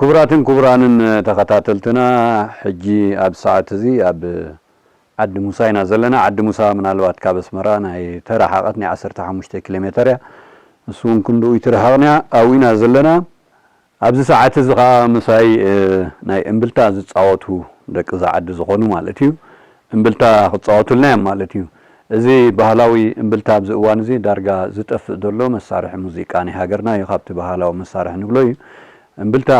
ክቡራትን ክቡራንን ተኸታተልትና፣ ሕጂ ኣብ ሰዓት እዚ ኣብ ዓዲ ሙሳ ኢና ዘለና። ዓዲ ሙሳ ምናልባት ካብ ኣስመራ ናይ ተረሓቐት ናይ ዓሰርተ ሓሙሽተ ኪሎ ሜተር እያ። እሱ እውን ክንድኡ ይትርሃቕን እያ። ኣብኡ ኢና ዘለና። ኣብዚ ሰዓት እዚ ኸዓ ምሳይ፣ እ፣ ናይ እምብልታ ዝጻወቱ ደቂ እዛ ዓዲ ዝኾኑ ማለት እዩ፣ እምብልታ ክጻወቱልና እዮም ማለት እዩ። እዚ ባህላዊ እምብልታ ኣብዚ እዋን እዚ ዳርጋ ዝጠፍእ ዘሎ መሳርሒ ሙዚቃ ናይ ሃገርና እዩ። ካብቲ ባህላዊ መሳርሒ ንብሎ እዩ። እምብልታ፣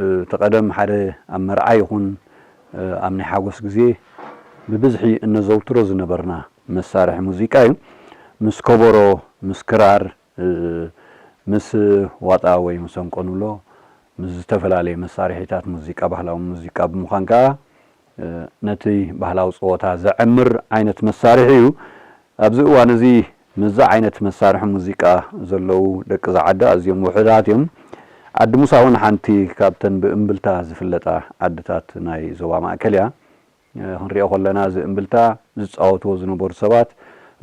እ፣ እቲ ቀደም ሓደ ኣብ መርዓ ይኹን፣ እ፣ ኣብ ናይ ሓጎስ ግዜ ብብዝሒ እነዘውትሮ ዝነበርና መሳርሒ ሙዚቃ እዩ። ምስ ከበሮ፣ ምስ ክራር፣ እ፣ ምስ ዋጣ ወይ መሰንቆ ንብሎ፣ ምስ ዝተፈላለየ መሳርሒታት ሙዚቃ፣ ባህላዊ ሙዚቃ ብምዃን ከኣ፣ እ፣ ነቲ ባህላዊ ጸወታ ዘዐምር ዓይነት መሳርሒ እዩ። ኣብዚ እዋን እዚ ምስዚ ዓይነት መሳርሒ ሙዚቃ ዘለዉ ደቂ እዛ ዓዲ ኣዝዮም ውሑዳት እዮም። ዓዲ ሙሳ እውን ሓንቲ ካብተን ብእምብልታ ዝፍለጣ ዓድታት ናይ ዞባ ማእከል እያ። እ፣ ክንሪኦ ከለና እዚ እምብልታ ዝጻወትዎ ዝነበሩ ሰባት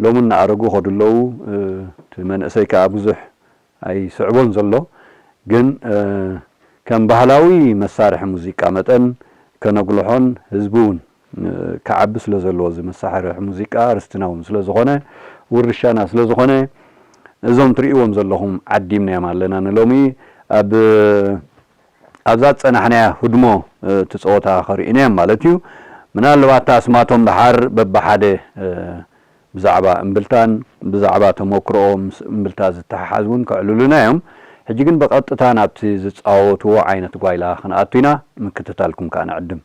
ሎሚ እናኣረጉ ይኸዱ ኣለዉ። እ፣ እቲ መንእሰይ ከኣ ብዙሕ ኣይስዕቦን ዘሎ። ግን፣ እ፣ ከም ባህላዊ መሳርሒ ሙዚቃ መጠን ከነጉልሖን ህዝቢ እውን፣ እ፣ ክዓቢ ስለ ዘለዎ እዚ መሳርሒ ሙዚቃ ርስትና እውን ስለ ዝኾነ፣ ውርሻና ስለ ዝኾነ፣ እዞም ትርእይዎም ዘለኹም ዓዲምናዮም ኣለና ንሎሚ። ኣብ ኣብዛ ዝጸናሕናያ ህድሞ፣ እ፣ እቲ ጸወታ ከርእዩና እዮም ማለት እዩ። ምናልባት ኣስማቶም ደሓር በብሓደ፣ እ፣ ብዛዕባ እምብልታን ብዛዕባ ተመክሮኦም ምስ እምብልታ ዝተሓሓዝ እውን ከዕልሉና እዮም። ሕጂ ግን ብቐጥታ ናብቲ ዝጻወትዎ ዓይነት ጓይላ ክንኣቱ ኢና። ምክትታልኩም ከኣ ንዕድም።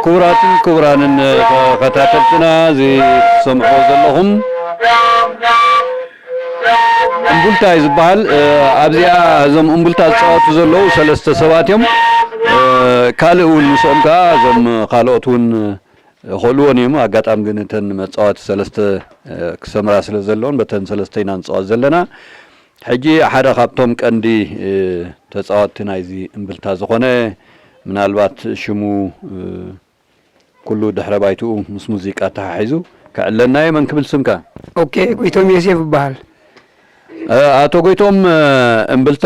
ክቡራትን ክቡራንን ተኸታተልትና፣ እዚ ትሰምዕዎ ዘለኹም እምቡልታ እዩ ዝበሃል። ኣብዚኣ እዞም እምቡልታ ዝፃወቱ ዘለዉ ሰለስተ ሰባት እዮም። ካልእ እውን ምስኦም ከዓ እዞም ካልኦት እውን ይኽእልዎን እዮም። ኣጋጣሚ ግን እተን መፃወቲ ሰለስተ ክሰምራ ስለ ዘለውን በተን ሰለስተ ኢና ንፃወት ዘለና። ሕጂ ሓደ ካብቶም ቀንዲ ተፃወትቲ ናይዚ እምብልታ ዝኾነ ምናልባት ሽሙ፣ እ፣ ኩሉ ድሕረ ባይትኡ ምስ ሙዚቃ ተሓሒዙ ክዕለና እየ። መን ክብል ስምካ? ኦኬ፣ ጎይቶም ዮሴፍ ይበሃል። እ፣ ኣቶ ጎይቶም፣ እ፣ እምብልታ፣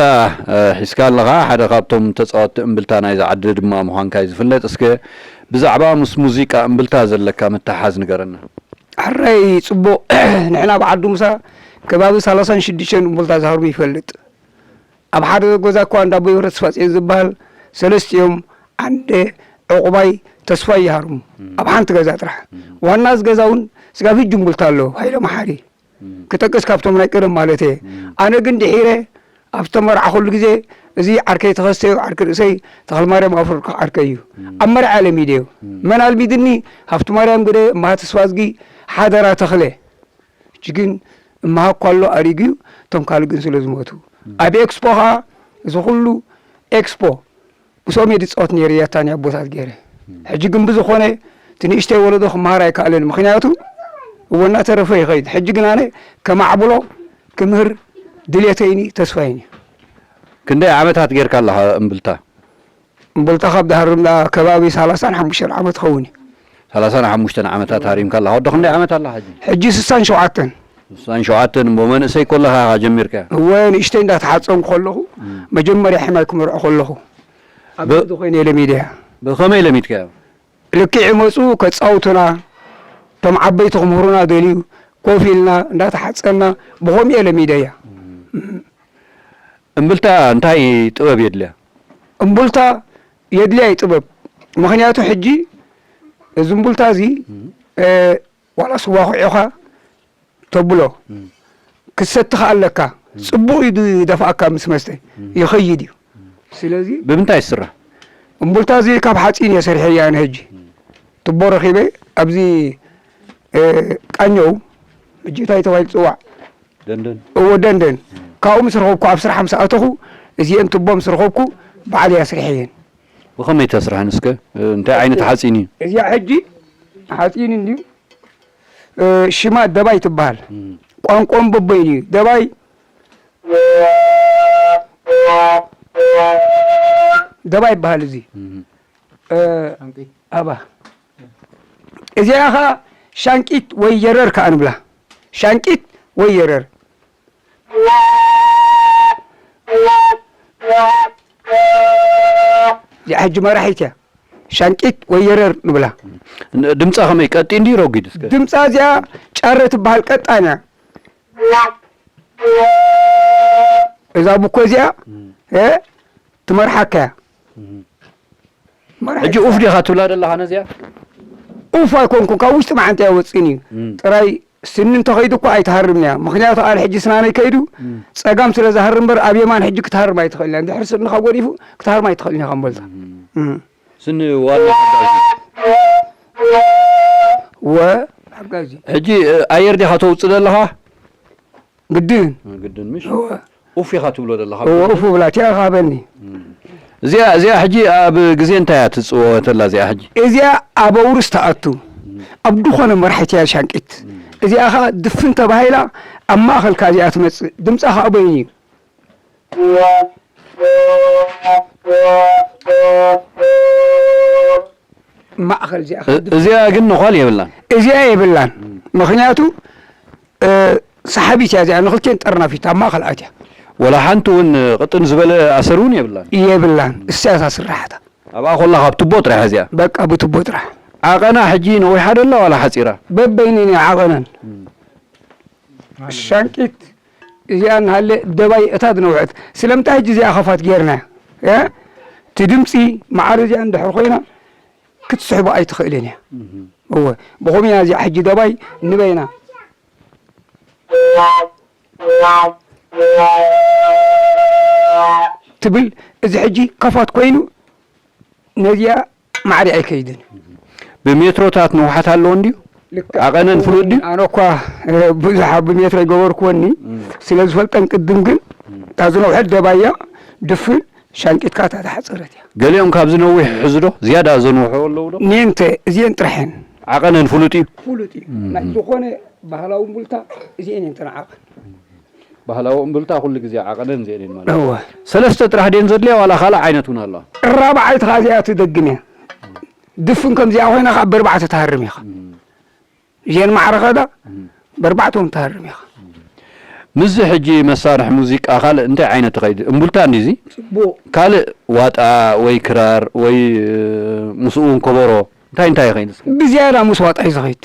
እ፣ ሒዝካ ኣለኻ። ሓደ ካብቶም ተጻወትቲ እምብልታ ናይዛ ዓዲ ድማ ምዃንካ እዩ ዝፍለጥ። እስከ ብዛዕባ ምስ ሙዚቃ እምብልታ ዘለካ ምትሓዝ ንገረና። ሕራይ ጽቡቕ። ንሕና ኣብ ዓዲ ሙሳ ከባቢ ሰላሳን ሽዱሽተን እምብልታ ዝሃርሙ ይፈልጥ። ኣብ ሓደ ገዛ እኳ እንዳ ኣቦይ ወረ ተስፋጽዮን ዝበሃል ሰለስቲኦም ዓንደ፣ ዕቑባይ፣ ተስፋይ ይሃርሙ። እም። ኣብ ሓንቲ ገዛ ጥራሕ። እም። ዋና እዚ ገዛ እውን ስጋብ ሕጂ እምብልታ ኣሎ፣ ሃይለ መሓሪ። እም። ክጠቅስ ካብቶም ናይ ቀደም ማለት እየ። እም። ኣነ ግን ድሒረ ኣብ ዝተመርዓኹሉ ግዜ እዚ ዓርከይ ተኸስተዮ፣ ዓርኪ ርእሰይ ተኽለማርያም ኣፈወርቂ ዓርከይ እዩ። እም። ኣብ መርዓ ለሚደዮ። እም። መን ኣልሚድኒ? ሃፍቱ ማርያም ግደ፣ እምሃ ተስፋዝጊ፣ ሓደራ ተኽለ። ሕጂ ግን እምሃ እኳ ኣሎ ኣሪጉ እዩ፣ እቶም ካልእ ግን ስለ ዝሞቱ። እም። ኣብ ኤክስፖ ኸዓ እዚ ኩሉ ኤክስፖ ምስኦም እየ ዝጻወት ነይረ፣ ያታ ናይ ኣቦታት ገይረ። እም። ሕጂ ግን ብዝኾነ እቲ ንእሽተይ ወለዶ ክመሃር ኣይከኣለን፣ ምኽንያቱ እወ እናተረፈ ይኸይድ። ሕጂ ግን ኣነ ከማዕብሎ ክምህር ድሌተይን እዩ፣ ተስፋይን እዩ። ክንደይ ዓመታት ጌርካ ኣለኻ እምብልታ? እምብልታ ካብ ድሃርም ዳ ከባቢ ሰላሳን ሓሙሽተን ዓመት ኸውን እዩ። ሰላሳን ሓሙሽተን ዓመታት ሃሪምካ ኣለኻ። ወዲ ክንደይ ዓመት ኣለኻ ሕጂ? ሕጂ ስሳን ሸውዓተን። ስሳን ሸውዓተን እሞ መንእሰይ ኮለኻ ኢኻ ጀሚርካ? እወ፣ ንእሽተይ እንዳተሓጸንኩ ከለኹ፣ እም። መጀመርያ ሕማይ ክመርዖ ከለኹ፣ ኣብ ብ-፣ ገዛ ኮይነ እየ ለሚደያ። ብኸመይ ለሚድካዮ? ልክዕ ይመጹ ከጻውቱና፣ እቶም ዓበይቲ ክምህሩና ደልዩ፣ ኮፍ ኢልና እንዳተሓጸና፣ ብኸምኡ እየ ለሚደያ። እም። እምብልታ እንታይ ጥበብ የድልያ? እምቡልታ የድልያ እዩ ጥበብ። ምኽንያቱ ሕጂ እዚ እምቡልታ እዚ፣ እም። እ፣ ዋላ ስዋ ኹዒኻ ተብሎ፣ እም። ክትሰቲ ከኣ ኣለካ። እም። ጽቡቕ እዩ ዝደፍኣካ ምስ መስተ፣ እም። ይኸይድ እዩ። እም። ስለዚ ብምንታይ ይስራሕ? እምቡልታ እዚ ካብ ሓጺን እየ ሰሪሐያ ኣነ ሕጂ። እም። ቱቦ ረኺበ ኣብዚ፣ እ፣ ቃኘው፣ ሕጂ እንታይ ተባሂሉ ዝጽዋዕ? ደንደን። እዎ፣ ደንደን። እም። ካብኡ ምስ ረኸብኩ፣ ኣብ ስራሕ ምስ ኣተኹ፣ እዚአን ቱቦ ምስ ረኸብኩ፣ ባዕለይ ኣስሪሐየን። ብኸመይ ተስርሐን እስከ? እንታይ ዓይነት ሓፂን እዩ? እዚኣ ሕጂ ሓፂን እንድዩ። እ፣ ሽማ ደባይ ትበሃል። እም። ቋንቋኦም በበይኑ እዩ። ደባይ፣ ደባይ ይበሃል እዚ። እም። እ፣ ሻንቂት። ኣባ። እዚኣ ኸዓ ሻንቂት ወይ የረር ከኣ ንብላ። ሻንቂት ወይ የረር። እዚኣ ሕጂ መራሒት እያ። ሻንቂት ወይ የረር ንብላ። ን-፣ ድምጻ ከመይ ቀጢን ድዩ ረጒድ እስከ? ድምጻ እዚኣ ጫረ ትበሃል ቀጣን እያ። እዛ ቡኮ እዚኣ፣ እም። እ፣ ትመርሓካ እያ። እም። መርሓ ሕጂ ኡፍ ዲኻ ትብላ ዘለኻ ነዚኣ? ኡፍ ኣይኮንኩን፣ ካብ ውሽጢ መዓንጣ ኣይወፅእን እዩ። እም። ጥራይ ስኒ እንተኸይዱ እኮ ኣይትሃርምን እያ። ምኽንያቱ ኣነ ሕጂ ስናነይ ከይዱ እም። ፀጋም ስለ ዝሃርም እምበር ኣብ የማን ሕጂ ክትሃርም ኣይትኽእልን እያ። እንድሕር ስንኻ ጎዲፉ ክትሃርም ኣይትኽእልን ኢኻ እምበልታ። እም። እም። ስኒ ዋና ሓጋዚ። ወ ሓጋዚ። ሕጂ፣ እ፣ ኣየር ዲኻ ተውፅእ ዘለኻ? ግድን። ግድን ምሽ? እወ። ኡፍ ኢኻ ትብሎ ዘለኻ እወ፣ ብግድን? ኡፍ ብላ፣ እቲኣ ኢኻ በኒ። እም። እዚኣ፣ እዚኣ ሕጂ ኣብ ግዜ እንታይ እያ ትጽወተላ እዚኣ ሕጂ? እዚኣ ኣብ ኣውርስ ትኣቱ። እም። ኣብ ድኾነ መራሒት እያ ሻንቂት። እም። እዚኣ ኸኣ ድፍን ተባሂላ ኣብ ማእኸልካ እዚኣ ትመጽእ። ድምጻ ኸኣ በይኑ እዩ። ማእኸል እዚኣ እ-፣ እዚኣ ግን ነዃል የብላን። እዚኣ የብላን። እም። ምኽንያቱ፣ እ፣ ሰሓቢት እያ እዚኣ፣ ንኽልቴን ጠርናፊት ኣብ ማእኸል ኣትያ። ወላ ሓንቲ እውን ቅጥን ዝበለ ኣሰር እውን የብላን። የብላን። እሳ እያ ስራሕታ። ኣብኣ ኮላ ካብ ቱቦ ጥራሕ እዚኣ። በቃ ብቱቦ ጥራሕ። ዓቐና ሕጂ ነዊሓ ዶ ኣላ ዋላ ሓጺራ? በበይነን እያ ዓቐነን። እም። ሻንቂት እዚኣ እናሃለ ደባይ እታ ዝነውሐት። ስለምንታይ ሕጂ እዚኣ ኸፋት ጌርና? እ? እቲ ድምፂ መዓር እዚኣ እንድሕር ኮይና ክትስሕቦ ኣይትኽእልን እያ። እም። እወ፣ ብኸምኡ እያ እዚኣ ሕጂ ደባይ ንበይና ትብል። እዚ ሕጂ ከፋት ኮይኑ ነዚኣ ማዕሪ ኣይከይድን። ብሜትሮታት ንውሓት ኣለዎ እንድዩ? ልክዕ። ዓቐነን ፍሉጥ ድዩ? ኣነ እኳ፣ እ፣ ብዙሕ ብሜትሮ ኣይገበርኩወኒ። እም። ስለ ዝፈልጠን ቅድም ግን፣ እም። እታ ዝነውሐት ደባያ ድፍን ሻንቂትካ እታ ተሓፀረት እያ። ገሊኦም ካብዚ ነዊሕ ይሕዙ ዶ? ዝያዳ ዘንውሑ ኣለዉ ዶ? ኔንተ፣ እዚአን ጥራሕ እየን። ዓቐነን ፍሉጥ እዩ? ፍሉጥ እዩ። እም። ናይ ዝኾነ ባህላዊ እምቡልታ እዚአን እየን ተን ዓቐን። ባህላዊ እምብልታ ኩሉ ግዜ ዓቐነን እዚአን እየን ማለት እዩ። እወ ሰለስተ ጥራሕ ድየን ዘድልያ ዋላ ካልእ ዓይነት እውን ኣለዋ? ራብዓይቲ ከኣ እዚኣ ትደግም እያ። ድፍን ከምዚኣ ኮይና ከኣ በርባዕተ ትሃርም ኢኻ። እዚአን ማዕረ ከዳ በርባዕተ እውን ትሃርም ኢኻ። ምስዚ ሕጂ መሳርሒ ሙዚቃ ካልእ እንታይ ዓይነት ትኸይድ? እምቡልታ እንዲዚ? ጽቡቕ። ካልእ ዋጣ ወይ ክራር ወይ ምስኡ እውን ከበሮ እንታይ እንታይ ይኸይድ? እስከ ብዝያዳ ምስ ዋጣ እዩ ዝኸይድ።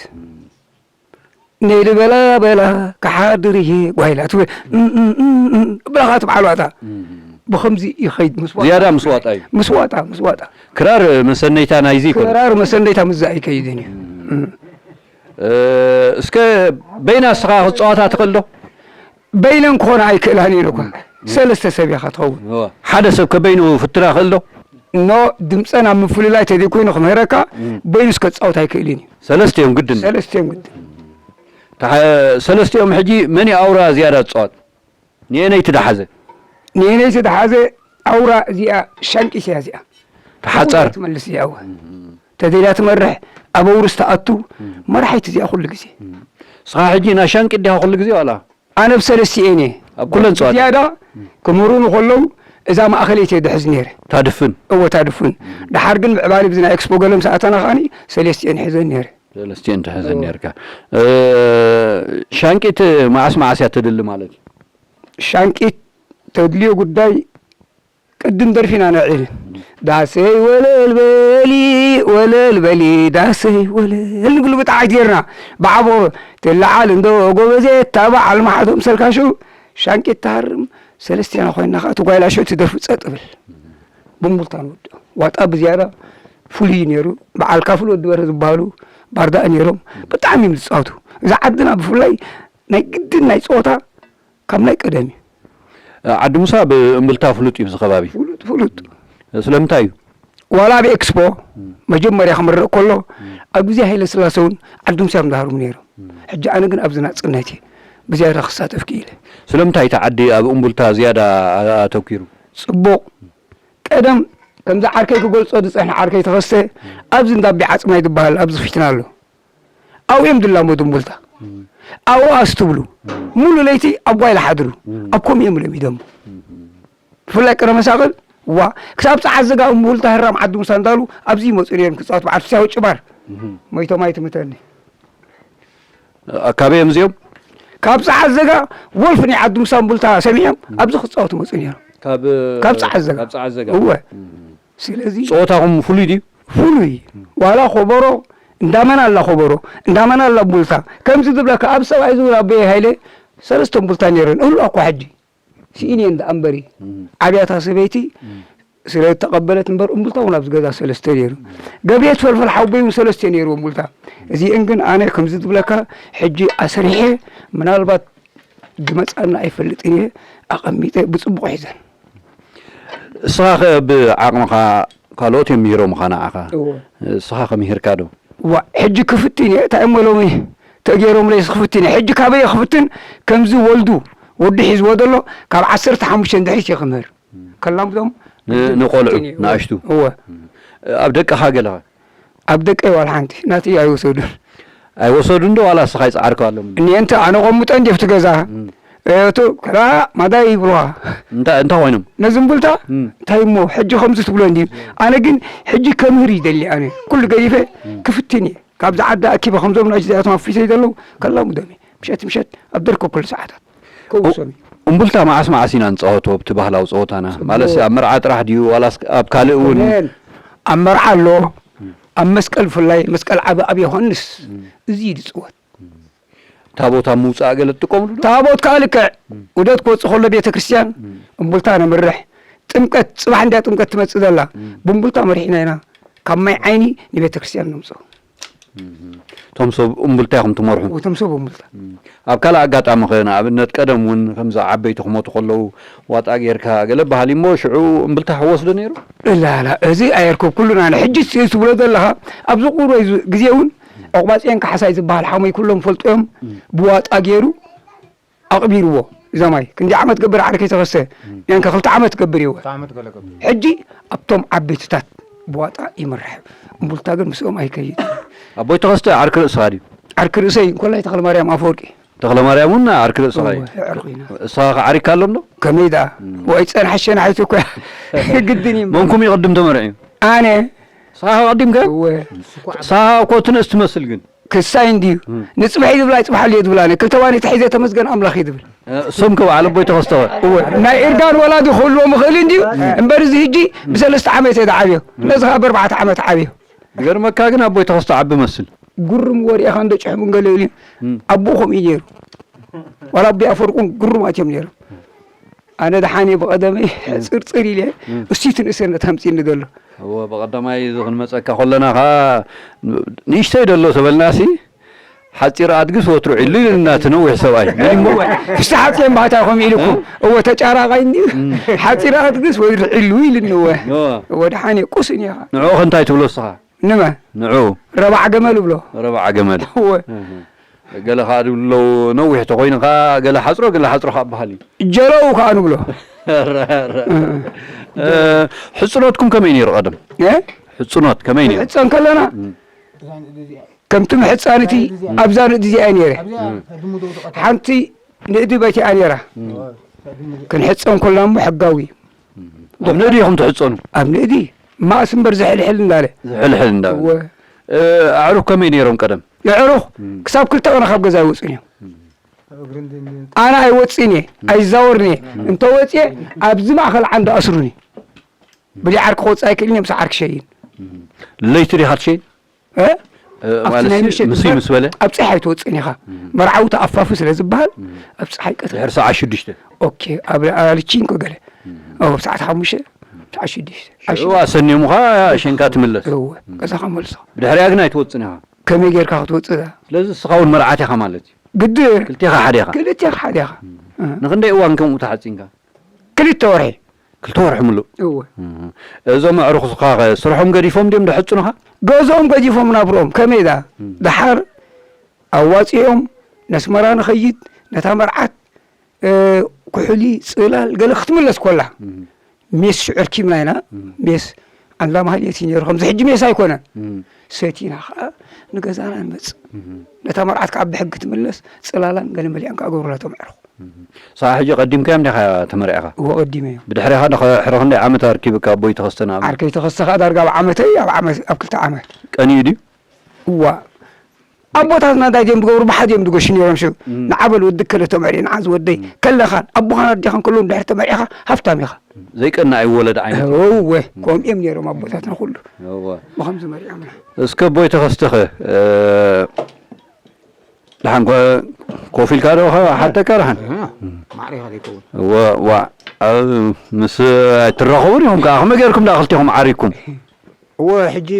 ነይ ልበላ በላ ክሓድር እየ ጓይላ ትብል። እም፣ እም፣ እም፣ እም፣ ብላኻ ትበዓል ዋጣ። ብኸምዚ ይኸይድ ምስ ዋጣ። ዝያዳ ምስ ዋጣ እዩ። ምስ ዋጣ፣ ምስ ዋጣ። ክራር መሰነይታ ናይዚ ይኮነ። ክራር መሰነይታ ምስዛ ኣይከይድን እዩ። እም። እ፣ እስከ በይና እስኻ ክትጻወታ ትኽእል ዶ? በይነን ክኾና ኣይክእላን እየን እኳ። ሰለስተ ሰብ ኢኻ ትኸውን። እዋ። ሓደ ሰብ ከበይኑ ፍትና ክእል ዶ? ኖ፣ ድምፀን ኣብ ምፍልላይ ተዘይኮይኑ ክምህረካ፣ በይኑ እስከ ፃወት ኣይክእልን እዩ። ሰለስቲኦም ግድን። ሰለስቲኦም ግድን። ተሓ-፣ ሰለስቲኦም ሕጂ መን እዩ ኣውራ ዝያዳ ዝፃወት? ንየነይቲ ደሓዘ? ንየነይቲ ደሓዘ ኣውራ እዚኣ ሻንቂስ እያ እዚኣ። ተሓፃር። ትመልስ እያ እወ። ተደልያ ትመርሕ፣ ኣብ ኣውርስ ትኣቱ፣ መራሒት እዚኣ ኩሉ ግዜ። ንስኻ ሕጂ ናይ ሻንቂ ዲኻ ኩሉ ግዜ ዋላ? ኣነ ብሰለስቲኤን እየ። ኣብ ኩለን ጸዋታ። ዝያዳ ክምህሩኒ ከለዉ እዛ ማእኸለይቲ እየ ድሕዝ ነይረ። ታድፍን። እወ ታድፍን። ድሓር ግን ምዕባሊ ብዚ ናይ ኤክስፖ ገለ ምስ ኣተና ከኣኒ ሰለስቲኤን ሒዘን ነይረ። ሰለስቲኤን ትሕዘን ነርካ። እ፣ ሻንቂት መዓስ መዓስ እያ ተድሊ ማለት እዩ? ሻንቂት ተድልዮ ጉዳይ ቅድም ደርፊና ነዒል ዳሰይ ወለል በሊ ወለል በሊ ዳሰይ ወለል ንብሉ ብጣዓት ጌርና ብዓቦ ትለዓል እንዶ ጎበዜ እታ በዓል ማሓቶም ሰልካሹ ሻንቂት ትሃርም ሰለስቴና ኮይና ከዓ እቲ ጓይላ ሸው ትደርፊ ፀጥ ብል ብምቡልታ ንወድኦ ዋጣ ብዝያዳ ፍሉይ ነይሩ በዓል ካፍል ወዲ በርህ ዝበሃሉ ባርዳእ ነይሮም ብጣዕሚ እዮም ዝፃወቱ እዛ ዓድና ብፍላይ ናይ ግድን ናይ ፀወታ ካብ ናይ ቀደም እዩ። ዓዲ ሙሳ ብእምብልታ ፍሉጥ እዩ ብዚ ከባቢ። ፍሉጥ ፍሉጥ። ስለምንታይ እዩ? ዋላ ኣብ ኤክስፖ መጀመርያ ክምረቕ ከሎ ኣብ ግዜ ሃይለ ስላሰ እውን ዓዲ ሙሳ እዮም ዝሃርሙ ነይሮም። ሕጂ ኣነ ግን ኣብዚ ናፅነት እየ ብዝያዳ ክሳተፍ ክኢለ። ስለምንታይ እቲ ዓዲ ኣብ እምቡልታ ዝያዳ ኣተኪሩ? ፅቡቕ ቀደም ከምዚ ዓርከይ ክገልፆ ዝፀንሐ ዓርከይ ተኸስተ ኣብዚ እንዳ ኣቢ ዓፅማይ ዝበሃል ኣብዚ ፊትና ኣሎ። ኣብኡ እዮም ዝላመዱ እምቡልታ ኣብኡ ኣስትብሉ ሙሉ ለይቲ ኣብ ጓይላ ሓድሩ ኣብ ከምኡ እዮም ለሚዶም ብፍላይ ቅረ መሳቕል ዋ ክሳብ ፀዓት ዘጋ እምቡልታ ህራም ዓዲ ሙሳ እንዳሉ ኣብዚ ይመፁ ነይሮም ክፃወት በዓል ፍስያ ውጭ ባር ሞይቶም ኣይትምተኒ ኣካበይ እዮም እዚኦም ካብ ፀዓት ዘጋ ወልፍ ናይ ዓዲ ሙሳ እምቡልታ ሰሚዖም ኣብዚ ክፃወቱ መፁ ነይሮም ካብ ፀዓት ዘጋ እወ ስለዚ ፀወታኹም ፍሉይ ድዩ? ፍሉይ ዋላ ኮበሮ እንዳመን ኣላ ኮበሮ እንዳመን ኣላ ቡልታ ከምዚ ዝብለካ ኣብ ሰብኣይ ዝብል ኣቦየ ሃይለ ሰለስተ ቡልታ ነይረን እህሉ ኣኳ ሕጂ ስኢን እየን ደኣ እምበሪ ዓብያታ ሰበይቲ ስለ ዝተቐበለት እምበር እምቡልታ እውን ኣብዚ ገዛ ሰለስተ ነይሩ ገብርኤት ፈልፈል ሓወቦይ እውን ሰለስተ ነይሩ እምቡልታ እዚአን ግን ኣነ ከምዚ ዝብለካ ሕጂ ኣሰሪሐ ምናልባት ዝመፃና ኣይፈልጥን እየ ኣቐሚጠ ብፅቡቕ ሒዘን እስኻ ኸ ብዓቕምኻ ካልኦት እዮም ምሂሮምኻ ንዓኻ እወ። እስኻ ከ ምሂርካ ዶ? ዋ ሕጂ ክፍትን እየ እንታይ እሞ ሎሚ ተገይሮምለይስ ክፍትን እየ ሕጂ ካበየ ክፍትን ከምዚ ወልዱ ወዲ ሒዝዎ ዘሎ ካብ ዓሰርተ ሓሙሽተ ንድሕሪት እየ ክምህር ከላምዶም ን- ንቆልዑ፣ ክፍትን እየ። ንኣሽቱ። እወ ኣብ ደቅኻ ገለ ኸ? ኣብ ደቀይ ዋላ ሓንቲ ናተይ ኣይወሰዱን ኣይወሰዱን ዶ ዋላ እስኻ ይፀዓርካ ኣሎም? እኒአንተ ኣነ ቆምጠ እንዲ ኣብቲ ገዛ እቱ ከላ ማዳ ይብልዋ እንታይ እንታይ ኮይኖም ነዚ እምብልታ እንታይ እሞ ሕጂ ከምዚ ትብሎ እንዲ ኣነ ግን ሕጂ ከምህር ይደሊ ኣነ ኩሉ ገዲፈ ክፍትን እየ ካብዚ ዓዲ ኣኪበ ከምዞም ናሽ ዚኣቶም ኣፊሰይ ዘለዉ ከላሙ ደሚ ምሸት ምሸት ኣብ ደርከ ኩሉ ሰዓታት ከውሶም እዩ እምብልታ መዓስ መዓስ ኢና ንፃወቶ ኣብቲ ባህላዊ ፀወታና ማለት ኣብ መርዓ ጥራሕ ድዩ ዋላስ ኣብ ካልእ እውን ኣብ መርዓ ኣሎ ኣብ መስቀል ብፍላይ መስቀል ዓቢ ኣብ ዮሃንስ እዚ እዩ ዝፅወት ታቦት ኣብ ምውፃእ ገለ ትጥቀምሉ ዶ? ታቦት ከዓ ልክዕ ውደት ክወፅእ ከሎ ቤተ ክርስቲያን እምቡልታ ነምርሕ ጥምቀት ፅባሕ እንዲያ ጥምቀት ትመፅእ ዘላ ብእምቡልታ መሪሕና ኢና ካብ ማይ ዓይኒ ንቤተ ክርስቲያን ነምፅኦ እቶም ሰብ እምቡልታ ኢኹም ትመርሑ እቶም ሰብ እምቡልታ ኣብ ካልእ ኣጋጣሚ ከ ንኣብነት ቀደም እውን ከምዚ ዓበይቲ ክሞቱ ከለዉ ዋጣ ጌርካ ገለ በሃል እሞ ሽዑ እምብልታ ሕወስ ዶ ነይሩ ላላ እዚ ኣየርከብኩሉን ኣነ ሕጂ ትብሎ ዘለኻ ኣብዚ ቁሩበይ ግዜ እውን ዑቕባፅኤን ካሕሳይ ዝበሃል ሓሞይ ኩሎም ፈልጦ እዮም ብዋጣ ገይሩ ኣቕቢርዎ እዛ ማይ ክንዲ ዓመት ገብር ዓርከይ ተኸስተ ያንካ ክልተ ዓመት ገብር እየወ ሕጂ ኣብቶም ዓበይትታት ብዋጣ ይምራሕ እምቡልታ ግን ምስኦም ኣይከይድ ኣቦይ ተኸስተ ዓርኪ ርእስኻ ድዩ ዓርኪ ርእሰይ እንኮላይ ተኽለ ማርያም ኣፈወርቂ ተኽለ ማርያም እውን ዓርኪ ርእስኻ እዩ። እወ፣ ኣዕሩኽ ኢና። ንስኻ ከ ዓሪካ ኣሎም ዶ? ከመይ ደኣ? እም። ወይ ጸንሐ ሸናሒት እኮ ግድን እዩ። መንኩም ይቕድም ተመርዕዩ? ኣነ። ንስኻ ቀዲምካ? እወ። ንስኻ እኮ እቲ ንእስ ትመስል ግን። ክሳይ እንድዩ። እም። ንጽባሕ እዩ ዝብላ፣ ይጽባሕ ኣሎ እዩ ዝብላ። ኣነ ክልተ ዋኒ ተሒዘ ተመስገን ኣምላኽ እዩ ዝብል። እ፣ እሶም ከ በዓል ኣቦይ ተኸስተ ኸ? እወ። ናይ እርጋን ወላዲ ክህልዎም ይኽእል እንድዩ። እም። እምበር እዚ ሕጂ ብሰለስተ ዓመት እየ ዝዓብዮ። እም። ነዚ ኸኣ ብኣርባዕተ ዓመት ዓብዮ። ይገርመካ ግን ኣቦይ ተኸስተ ዓቢ መስል። ጉርም ወሪእኻ እንዶ ጭሕሙ ገለ ኢሉ። እም። ኣቦኡ ከምኡ እዩ ነይሩ። ዋላ ኣቦይ ኣፈወርቁን ጉሩማት እዮም ነይሮም። ኣነ ደሓን እየ ብቐደመይ እም። ጽርጽር ኢለ እም። እስቲ ትንእሰነት ኣምጺእኒ ዘሎ። እወ፣ ብቐዳማይ እዚ ክንመጸካ ከለና ኸኣ ንእሽተይ ደሎ ተበልናሲ፣ ሓጺር ኣድግስ ወትሩ ዒሉ ኢሉና እቲ ነዊሕ ሰብኣይ። ነይ እሞ? ክስተ ሓጺር እምባታ ከምኡ ኢሉ እኮ። እም? እወ፣ ተጫራቓይ እንድዩ። እም። ሓጺር ኣድግስ ወትሩ ዒሉ ኢሉኒ እወ። እወ። እወ፣ ደሓን እየ፣ ቁስን እየ ኸኣ። ንዕኡ ኸ እንታይ ትብሎ ንስኻ? ንመን? ንዑ። ረባዕ ገመል እብሎ። ረባዕ ገመል። እወ። እህ። ገለ ኸኣ ድብሉ ኣለዉ፣ ነዊሕ ተኾይኑ ኸኣ ገለ ሓጽሮ፣ ገለ ሓጽሮ ኸኣ በሃል እዩ። ጀለው ከኣ ንብሎ። ረ-፣ ረ-፣ እህ። እ፣ ሕጽኖትኩም ከመይ ነይሩ ቀደም? እ? ሕጽኖት ከመይ ነይሩ? ክንሕጸን ከለና፣ እም። ከምቲ ምሕጻን እቲ ኣብዛ ንእዲ እዚኣ እየ ነይረ። እም። ሓንቲ ንእዲ በቲኣ ነይራ። እም። ክንሕጸን ከለና እሞ ሕጋዊ እዩ። ኣብ ንእዲ ኢኹም ትሕጸኑ? ኣብ ንእዲ ማእስ እምበር ዝሕልሕል እንዳለ። ዝሕልሕል እንዳለ። እወ። እ፣ ኣዕሩኽ ከመይ ነይሮም ቀደም? ኣዕሩኽ እም። ክሳብ ክልተ ቀነ ካብ ገዛ ኣይወጹን እዮም። ኣነ ኣይወጽእን እየ፣ እም። ኣይዛወርን እየ። እም። እንተወጽየ ኣብዚ ማእከል ዓንዲ ኣስሩኒ። ብሊ ዓርኪ ክወጽእ ኣይክእልን እዮም፣ ምስ ዓርኪ ሸይን። እም። ለይቲ ዲኻ ትሸይን? እ? እ፣ ኣብቲ ማለት ናይ ሲ-፣ ምሸት ምስ እምበር ምስ በለ? ኣብ ጸሓይ ኣይትወጽእን ኢኻ። እም። መርዓዊ ተኣፋፊ ስለ ዝበሃል፣ እም። ኣብ ጸሓይ ቀትሪ። ድሕሪ ሰዓት ሽዱሽተ? ኦኬ፣ ኣብ ኣልቺንኮ ገለ። እም። ኣብ ሰዓት ሓሙሽተ፣ ሰዓት ሽዱሽተ። ሽዑ ኣሰንዮምኻ ሸንካ ትምለስ? እወ፣ እም። ገዛኻ መልሶ። ብድሕሪኣ ግን ኣይትወጽእን ኢኻ? ከመይ ጌርካ ክትወጽእ ደኣ? ስለዚ ንስኻ እውን መርዓት ኢኻ ማለት እዩ። ግድን። ክልቴኻ ሓደ ኢኻ? ክልቴኻ ሓደ ኢኻ። እም። እ። ንኽንደይ እዋን ከምኡ ተሓጺንካ? ክልተ ወርሒ። ክልተ ወርሒ ምሉእ? እወ። እህ። እዞም ኣዕሩኽኻ ኸ ስርሖም ገዲፎም ድዮም ደሕጽኑኻ? ገዝኦም ገዲፎም ናብርኦም ከመይ ደኣ? እም። ደሓር ኣዋጺኦም ነስመራ ንኸይድ ነታ መርዓት፣ እ፣ ኩሕሊ፣ ጽላል ገለ ክትምለስ ኮላ። እም። ሜስ ሽዑ ኣርኪብና ኢና። እም። ሜስ ኣንዳ ማህሌት እዩ ነይሩ። ከምዚ ሕጂ ሜስ ኣይኮነን። እም። ሰቲና ኸኣ ንገዛና ንመጽእ። እም። ነታ መርዓት ከኣ ብሕጊ ትምለስ፣ ጽላላን ገለ መሊኣን ከኣ ገብሩላ እቶም ኣዕሩኽ። እም። ንስኻ ሕጂ ቀዲምካዮም ዲኻ ተመሪዕኻ? እወ፣ ቀዲመ እየ። ብድሕሪኻ ዶ ኸ-፣ ሕረ ክንደይ ዓመት ኣርኪብካ ኣቦይ ተኸስተ ንኣብነት? ዓርከይ ተኸስተ ኸኣ ዳርጋ ኣብ ዓመተይ፣ ኣብ ዓመት፣ ኣብ ክልተ ዓመት። ቀኒኡ ድዩ? እዋ። ኣቦታትና እንታይ ድዮም ዝገብሩ? ብሓደ እዮም ዝገሹ ነይሮም። ሽው እም። ንዓበል ወዲ ከለ ተመሪዑ፣ ንዓዚ ወደይ እም። ከለኻን ኣቦኻን ኣዴኻን ከለዉ እንድሕር ተመሪዕኻ ሃብታም ኢኻ። ዘይቀናእ ኣይወለድ ዓይነት። እወ፣ እም። ከምኡ እዮም ነይሮም ኣቦታትና ኩሉ። እወ። ብኸምዚ መሪዖምና። እስከ ኣቦይ ተኸስተኸ፣ እ፣ ደሓን ኮ-፣ ኮፍ ኢልካ ዶ ኸ-፣ ሓተካ ደሓን? እህ፣ ማዕረ ኢኻ ዘይከውን። እወ፣ ዋ፣ ኣብ ምስ ኣይትራኸቡን ኢኹም ከኣ፣ ከመይ ጌርኩም ደኣ ክልቴኹም ዓሪኩም? እወ፣ ሕጂ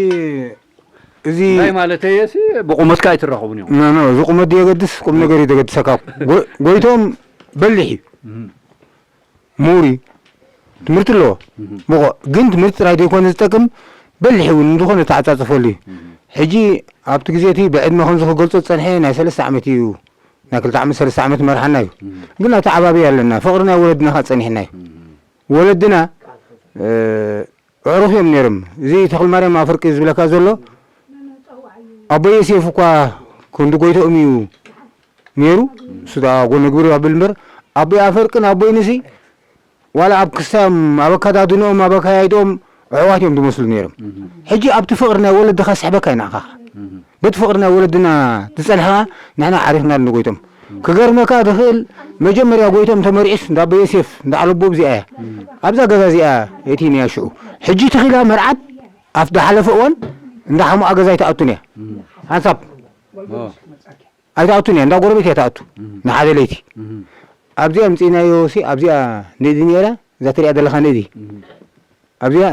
እዚ እንታይ ማለተይ እየ ሲ፣ ብቑመትካ ኣይትራኸቡን ኢኹም። ኖ፣ ኖ፣ እዚ ቁመት ድዩ የገድስ? ቁም ነገር እዩ ዘገድሰካ። ጎ-፣ ጎይቶም በሊሕ እዩ። እም። ምሁር እዩ። ትምህርቲ ኣለዎ። እም። ብቑዕ። ግን ትምህርቲ ጥራይ ዘይኮነ ዝጠቅም፣ በሊሕ እውን ዝኾነ ተዓጻጽፈሉ እዩ። እም። ሕጂ ኣብቲ ግዜ እቲ ብዕድመ ከምዚ ክገልጾ ዝጸንሐ ናይ ሰለስተ ዓመት እዩ፣ ናይ ክልተ ዓመት፣ ሰለስተ ዓመት መርሓና እዩ። እም። ግን ኣተዓባብያ ኣለና። ፍቕሪ ናይ ወለድና ከኣ ጸኒሕና እዩ። እም። ወለድና፣ እ፣ ኣዕሩኽ እዮም ነይሮም። እዚ ተኽለማርያም ኣፈርቂ ዝብለካ ዘሎ፣ ኣቦይ ዮሴፍ እኳ ክንዲ ጎይትኦም እዩ ነይሩ። እሱ ደኣ ጎነ ግብር ኣብል እምበር፣ ኣቦይ ኣፈርቅን ኣቦይ ንሲ ዋላ ኣብ ክስታዮም፣ ኣብ ኣከዳድንኦም፣ ኣብ ኣከያይድኦም ኣሕዋት እዮም ዝመስሉ ነይሮም። እህ። ሕጂ ኣብቲ ፍቕሪ ናይ ወለድኻ ስሕበካ እዩ ንዓኻ። እህ። በቲ ፍቕሪ ናይ ወለድና ዝጸንሐ ንሕና ዓሪኽና ንጎይቶም። ክገርመካ ዝኽእል መጀመርያ ጎይቶም ተመሪዑስ እንዳ ኣቦ ዮሴፍ፣ እንዳ ዓለቦ እዚኣ እያ። እህ። ኣብዛ ገዛ እዚኣ የእቲንያ ሽዑ። ሕጂ ተኺላ መርዓት ኣብቲ ዝሓለፈ እዋን እንዳ ሓሙኣ ገዛ ኣይትኣቱን እያ። እህ። ሓንሳብ። ኦ። ኣይትኣቱን እያ፣ እንዳ ጎረቤት እያ ትኣቱ። እህ። ንሓደ ለይቲ። እህ። ኣብዚኣ ኣምጺእናዮ ሲ፣ ኣብዚኣ ንእዲ ነይራ፣ እዛ ትሪኣ ዘለኻ ንእዲ። እህ። ኣብዚኣ፣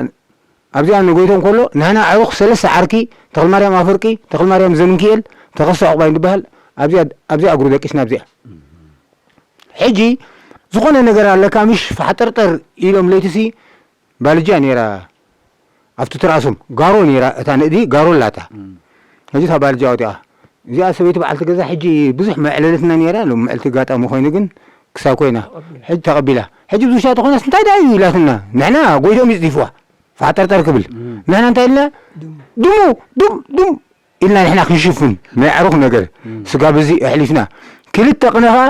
ኣብዚኣ ንጎይቶም ከሎ፣ ንሕና ኣዕሩኽ ሰለስተ ዓርኪ፣ ተኽለማርያም ኣፈርቂ፣ ተኽለማርያም ዘምንኪኤል፣ ተኸስተ ዕቑባይ ንበሃል፣ ኣብዚኣ፣ ኣብዚኣ እግሩ ደቂስና ኣብዚኣ። እህ። ሕጂ፣ ዝኾነ ነገር ኣለካ ምሽ፣ ፋሕጠርጠር ኢሎም ለይትሲ፣ ባልጃ ነይራ፣ ኣብቲ ትርኣሶም ጋሮ ነይራ፣ እታ ንእዲ ጋሮ ኣላታ። እም። ሕጂ እታ ባልጃ ወዲኣ። እዚኣ ሰበይቲ በዓልቲ ገዛ ሕጂ ብዙሕ መዕለለትና ነይራ፣ ሎም ምዕልቲ ኣጋጣሚ ኮይኑ ግን ክሳብ ኮይና። ተቐቢላ። ሕጂ ተቐቢላ። ሕጂ ብዙሻ ተኾይናስ እንታይ ደኣ እዩ ኢላትና? ንሕና ጎይቶም ይጽዲፍዋ። ፋጠርጠር ክብል። እም። ንሕና እንታይ ኢልና? ድሙ። ድሙ፣ ዱም፣ ዱም። ኢልና ንሕና ክንሽፍን ናይ ኣዕሩኽ ነገር እም። ስጋብ እዚ ኣሕሊፍና ክልተ ቅነ ኸዓ፣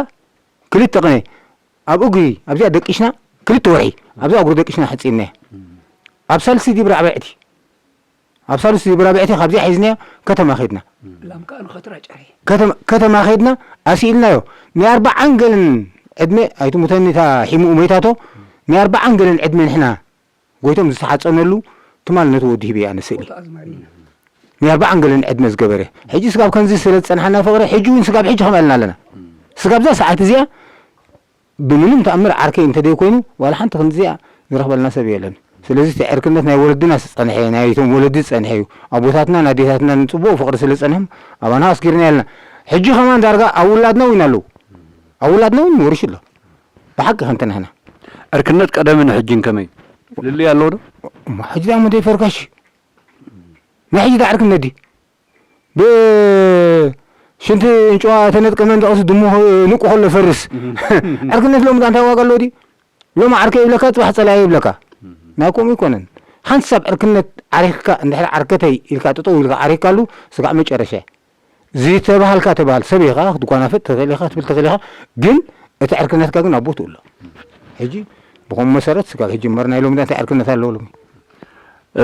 ክልተ ቅነ ኣብ እግሪ ኣብዚኣ ደቂሽና፣ ክልተ ወርሒ ኣብዛ እግሩ ደቂሽና ሓፂርናዮ። ኣብ ሳልሲ ዲብ ራብዕቲ፣ ኣብ ሳልሲ ዲብ ራብዕቲ ካብዚኣ ሒዝናዮ ከተማ ኸድና። ላም ከዓ ንኸትራ ጨሪ። ከተማ፣ ከተማ ኸድና ኣስኢልናዮ። ናይ ኣርባዓን ገለን ዕድመ ኣይትሙተኒ እታ ሒሙኡ መይታቶ፣ ናይ ኣርባዓን ገለን ዕድመ ንሕና ጎይቶም ዝተሓፀነሉ ትማል ነቲ ወዲ ሂበ ኣነ ስእሊ። ናይ ኣርባዓን ገለን ዕድመ ዝገበረ። ሕጂ ስጋብ ከምዚ ስለ ዝፀንሓና ፍቕሪ፣ ሕጂ እውን ስጋብ ሕጂ ከምኣ ኢልና ኣለና። ስጋብ እዛ ሰዓት እዚኣ ብምንም ተኣምር ዓርከይ እንተደይኮይኑ፣ ዋላ ሓንቲ ክንዲዚኣ ዝረኽበልና ሰብ የለን። ስለዚ እቲ ዕርክነት ናይ ወለድና ዝፀንሐ፣ ናይቶም ወለዲ ዝፀንሐ እዩ። ኣቦታትናን ኣዴታትናን ንፅቡቕ ፍቕሪ ስለ ዝፀንሖም ኣባና ኣስጊርና የለና። ሕጂ ከማን ዳርጋ ኣብ ውላድና እውን ኣለዉ። ኣብ ውላድና እውን ወሪሹ ኣሎ። ብሓቂ ከምተናህና። ዕርክነት ቀደምን ሕጅን ከመይ? ፍልልይ ኣለዎ ዶ? እሞ ሕጂ ዳሞ ደይፈርካሽ? ናይ ሕጂ ዳዕርክነት ድዩ? ብሽንቲ እንጭዋ ተነጥቀ መንደቕሲ ድሙ ንቁ ከሎ ፈርስ። ዕርክነት ሎሚ እንታይ ዋጋ ኣለዎ ድዩ? ሎሚ ዓርከይ ይብለካ፣ ጽባሕ ጸላኢ ይብለካ። ናይ ከምኡ ኣይኮነን። ሓንሳብ ዕርክነት ዓሪኽካ፣ እንድሕር ዓርከተይ ኢልካ ጠጠው ኢልካ ዓሪኽካሉ፣ ስጋዕ መጨረሻ። ዝተባሃልካ ተባሃል። ሰብ ኢኻ፣ ክትጓናፈጥ ትኽእል ኢኻ፣ ክትብል ትኽእል ኢኻ። ግን እቲ ዕርክነትካ ግን ኣብ ቦትኡ ኣሎ። ሕጂ ብኸምኡ መሰረት ስጋብ ሕጂ እምበር ናይ ሎሚ እንታይ ዕርክነት ኣለዎ ሎሚ? እ፣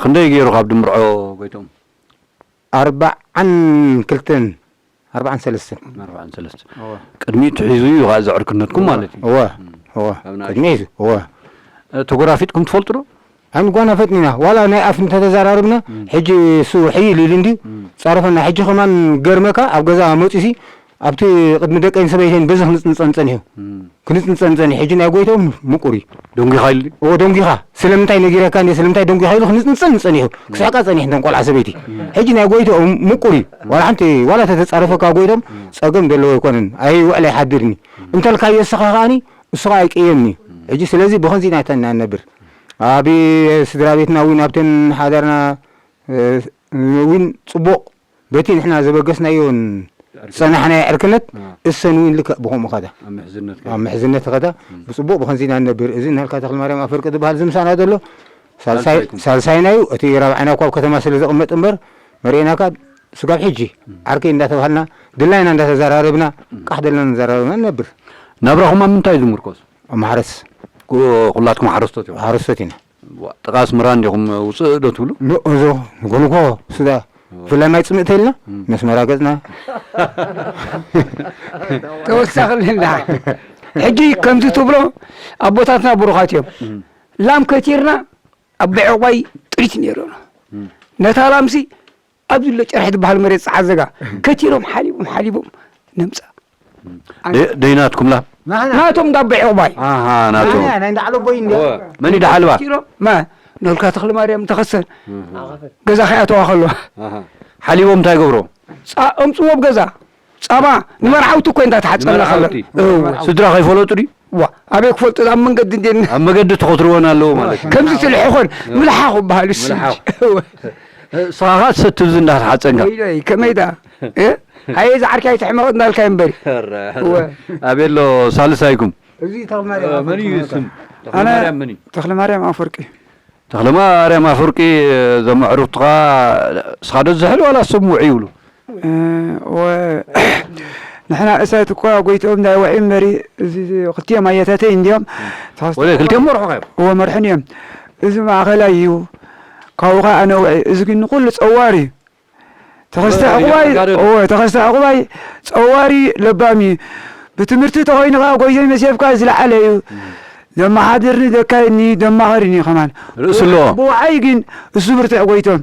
ክንደይ ገይሩ ካብ ድምርዖ ጎይቶም? ኣርባዓን ክልተን፣ ኣርባዓን ሰለስተን። ኣርባዓን ሰለስተን። እወ። ቅድሚኡ ትሒዙ እዩ ኸዓ እዚ ዕርክነትኩም ማለት እዩ። እወ፣ እም። እወ። ኣብ ናይ ቅድሚኡ እዩ። እወ። እ፣ ተጎራፊጥኩም ትፈልጡ ዶ? ኣይንጓናፈጥን ኢና። ዋላ ናይ ኣፍ እንተተዘራርብና፣ እም። ሕጂ እሱ ሕይል ኢሉ እንድዩ እም። ጻረፈና። ሕጂ ከማን ገርመካ ኣብ ገዛ መጺሲ ኣብቲ ቅድሚ ደቀይን ሰበይተይን በዚ ክንጽንጸን ጸኒሑ። እም። ክንጽንጸን ጸኒሑ። ሕጂ ናይ ጎይቶም ምቁር እዩ። ደንጊኻ ኢሉ? እዎ፣ ደንጊኻ። ስለምንታይ ነጊረካ እንዴ፣ ስለምንታይ ደንጊኻ ኢሉ ክንጽንጸን ጸኒሑ። ክስሕቃ ጸኒሑ እንተን ቆልዓ ሰበይቲ። እም። ሕጂ ናይ ጎይቶም ምቁር እዩ። ዋላ ሓንቲ፣ ዋላ ተተጻረፈካ ጎይቶም እም። ጸገም ዘለዎ ኣይኮነን። ኣይውዕል ኣይሓድርን እዩ። እም። እንተልካዮ እስኻ ከኣኒ፣ እሱ ኸኣ ኣይቅየምን እዩ። እም። ሕጂ ስለዚ ብኸምዚ ኢና እተን ኢና ንነብር። ኣብ ስድራ ቤትና እውን ኣብተን ሓዳርና፣ እ፣ እውን ጽቡቕ በቲ ንሕና ዘበገስናዮን ዕርክነት። ዝጸናሕናዮ ዕርክነት፣ አ። እሰን እውን ልክዕ ብኸምኡ ኸዳ። ኣብ ምሕዝነት ኣብ ኸዳ። ምሕዝነት ኸዳ፣ እም። ብጽቡቕ ብኸምዚ ኢና ንነብር። እዚ ንሃልካ ተኽለማርያም ኣፈወርቂ ዝበሃል እዚ ምሳና ዘሎ፣ ሳልሳይ፣ ሳልሳይኩም። ሳልሳይና እዩ። እቲ ራብዓይና እኳ ኣብ ከተማ ስለ ዘቕመጥ እምበር፣ መሪኤናካ ስጋብ ሕጂ፣ እም። ዓርከይ እንዳተባሃልና፣ ድላይና እንዳተዘራረብና፣ እም። ቃሕ ደልና እንዳተዘራረብና ንነብር። ናብራኹም ኣብ ምንታይ እዩ ዝምርኮስ? ኣብ ማሕረስ። ኩ-፣ ኩላትኩም ሓረስቶት ኢኹም? ሓረስቶት ኢና። ዋ፣ ጥቓ ኣስመራ እንዲኹም ውፅእ ዶ ትብሉ? ኖ፣ እዞ ንጎንጎ ስጋ፣ እዎ። ብፍላይ ማይ ፅምእ ተይልና፣ እም። ነስመራ ገፅና። ተወሳኺ ኣለና። ሕጂ ከምዚ ትብሎ ኣቦታትና ብሩኻት እዮም። እም። ላም ከቲርና ኣብ በዒ ዕቑባይ ጥሪት ነይሩ። እም። ነታ ላምሲ ኣብዚ ኣሎ ጨርሒ ዝበሃል መሬት ጸዓት ዘጋ ከቲሮም ሓሊቦም፣ ሓሊቦም ነምጻ። ደ-፣ ደይናትኩም ላ? ናቶም እንዳቦ ዕቑባይ። ኣሃ፣ ናቶም። ናይ እንዳዓለቦይ እንድያ። እወ። መን እዩ ደሓልባ? ከቲሮም፣ መ-፣ ነልካ ተኽለ ማርያም ተኸሰን። እህ። ገዛ ከይኣተዋ ከለዋ። ኣሃ። ሓሊቦም እንታይ ገብሮ? ጻ-፣ ኣምጽዎ ኣብ ገዛ። ጻባ፣ ንመርዓውቲ እኮ እንዳተሓጸብና ከለና። ንመርዓውቲ። እወ። ስድራ ከይፈለጡ ድዩ? ዋ፣ ኣበይ ክፈልጡ፣ ኣብ መንገዲ እንዴ ን-፣ ኣብ መገዲ ተኸትርወን ኣለዎ ማለት እዩ። ከምዚ ትልሕኾን፣ እወ። ምልሓኹ በሃሉ እሱ። ምልሓኹ። እወ። ንስኻ ኸኣ ትሰቲ ኣብዚ እንዳተሓጸንካ። ወይለይ፣ ከመይ ደኣ? እ? ኣየ፣ እዚ ዓርኪ ኣይትሕመቕ እናልካ እምበሪ። ኧረ፣ እወ። ኣበይ ኣሎ ሳልሳይኩም? እዚ ተኽለማርያም እ፣ መን እዩ ኣፈወርቂ ስም? ኣነ ተኽለማርያም መን እዩ? ተኽለማርያም ኣፈወርቂ። ተኽለማርያም ኣፈወርቂ፣ እዞም ኣዕሩኽትኻ ንስኻ ዶ ትዝሕል ዋላ እሶም ውዒ ይብሉ? እ፣ ወ-፣ ንሕና እሳት እኳ ጎይትኦም ናይ ውዒ እምበሪ፣ እዚ፣ እዚ ክልቲኦም ኣያታተይ እንድዮም። ወለ ክልቲኦም መርሑ ኸዮም? እወ፣ መርሑን እዮም። እዚ ማእኸላይ እዩ። ካብኡ ኸዓ ኣነ ውዒ። እዚ ግን ንኹሉ ጸዋር እዩ። ተኸስተ ወ-፣ ዕቑባይ፣ እዮም ጋደሉ። እወ፣ ተኸስተ ዕቑባይ ጸዋሪ ለባም እዩ። ብትምህርቲ ተኾይኑ ኸዓ ጎይቶም መሴፍካ ዝለዓለ እዩ። እም። ዘመሓድርኒ፣ ዘካይድኒ፣ ዘማኸርኒ እዩ ኸማን። ርእሲ ኣለዎ። ብውዓይ ግን እሱ ብርቱዕ ጎይቶም።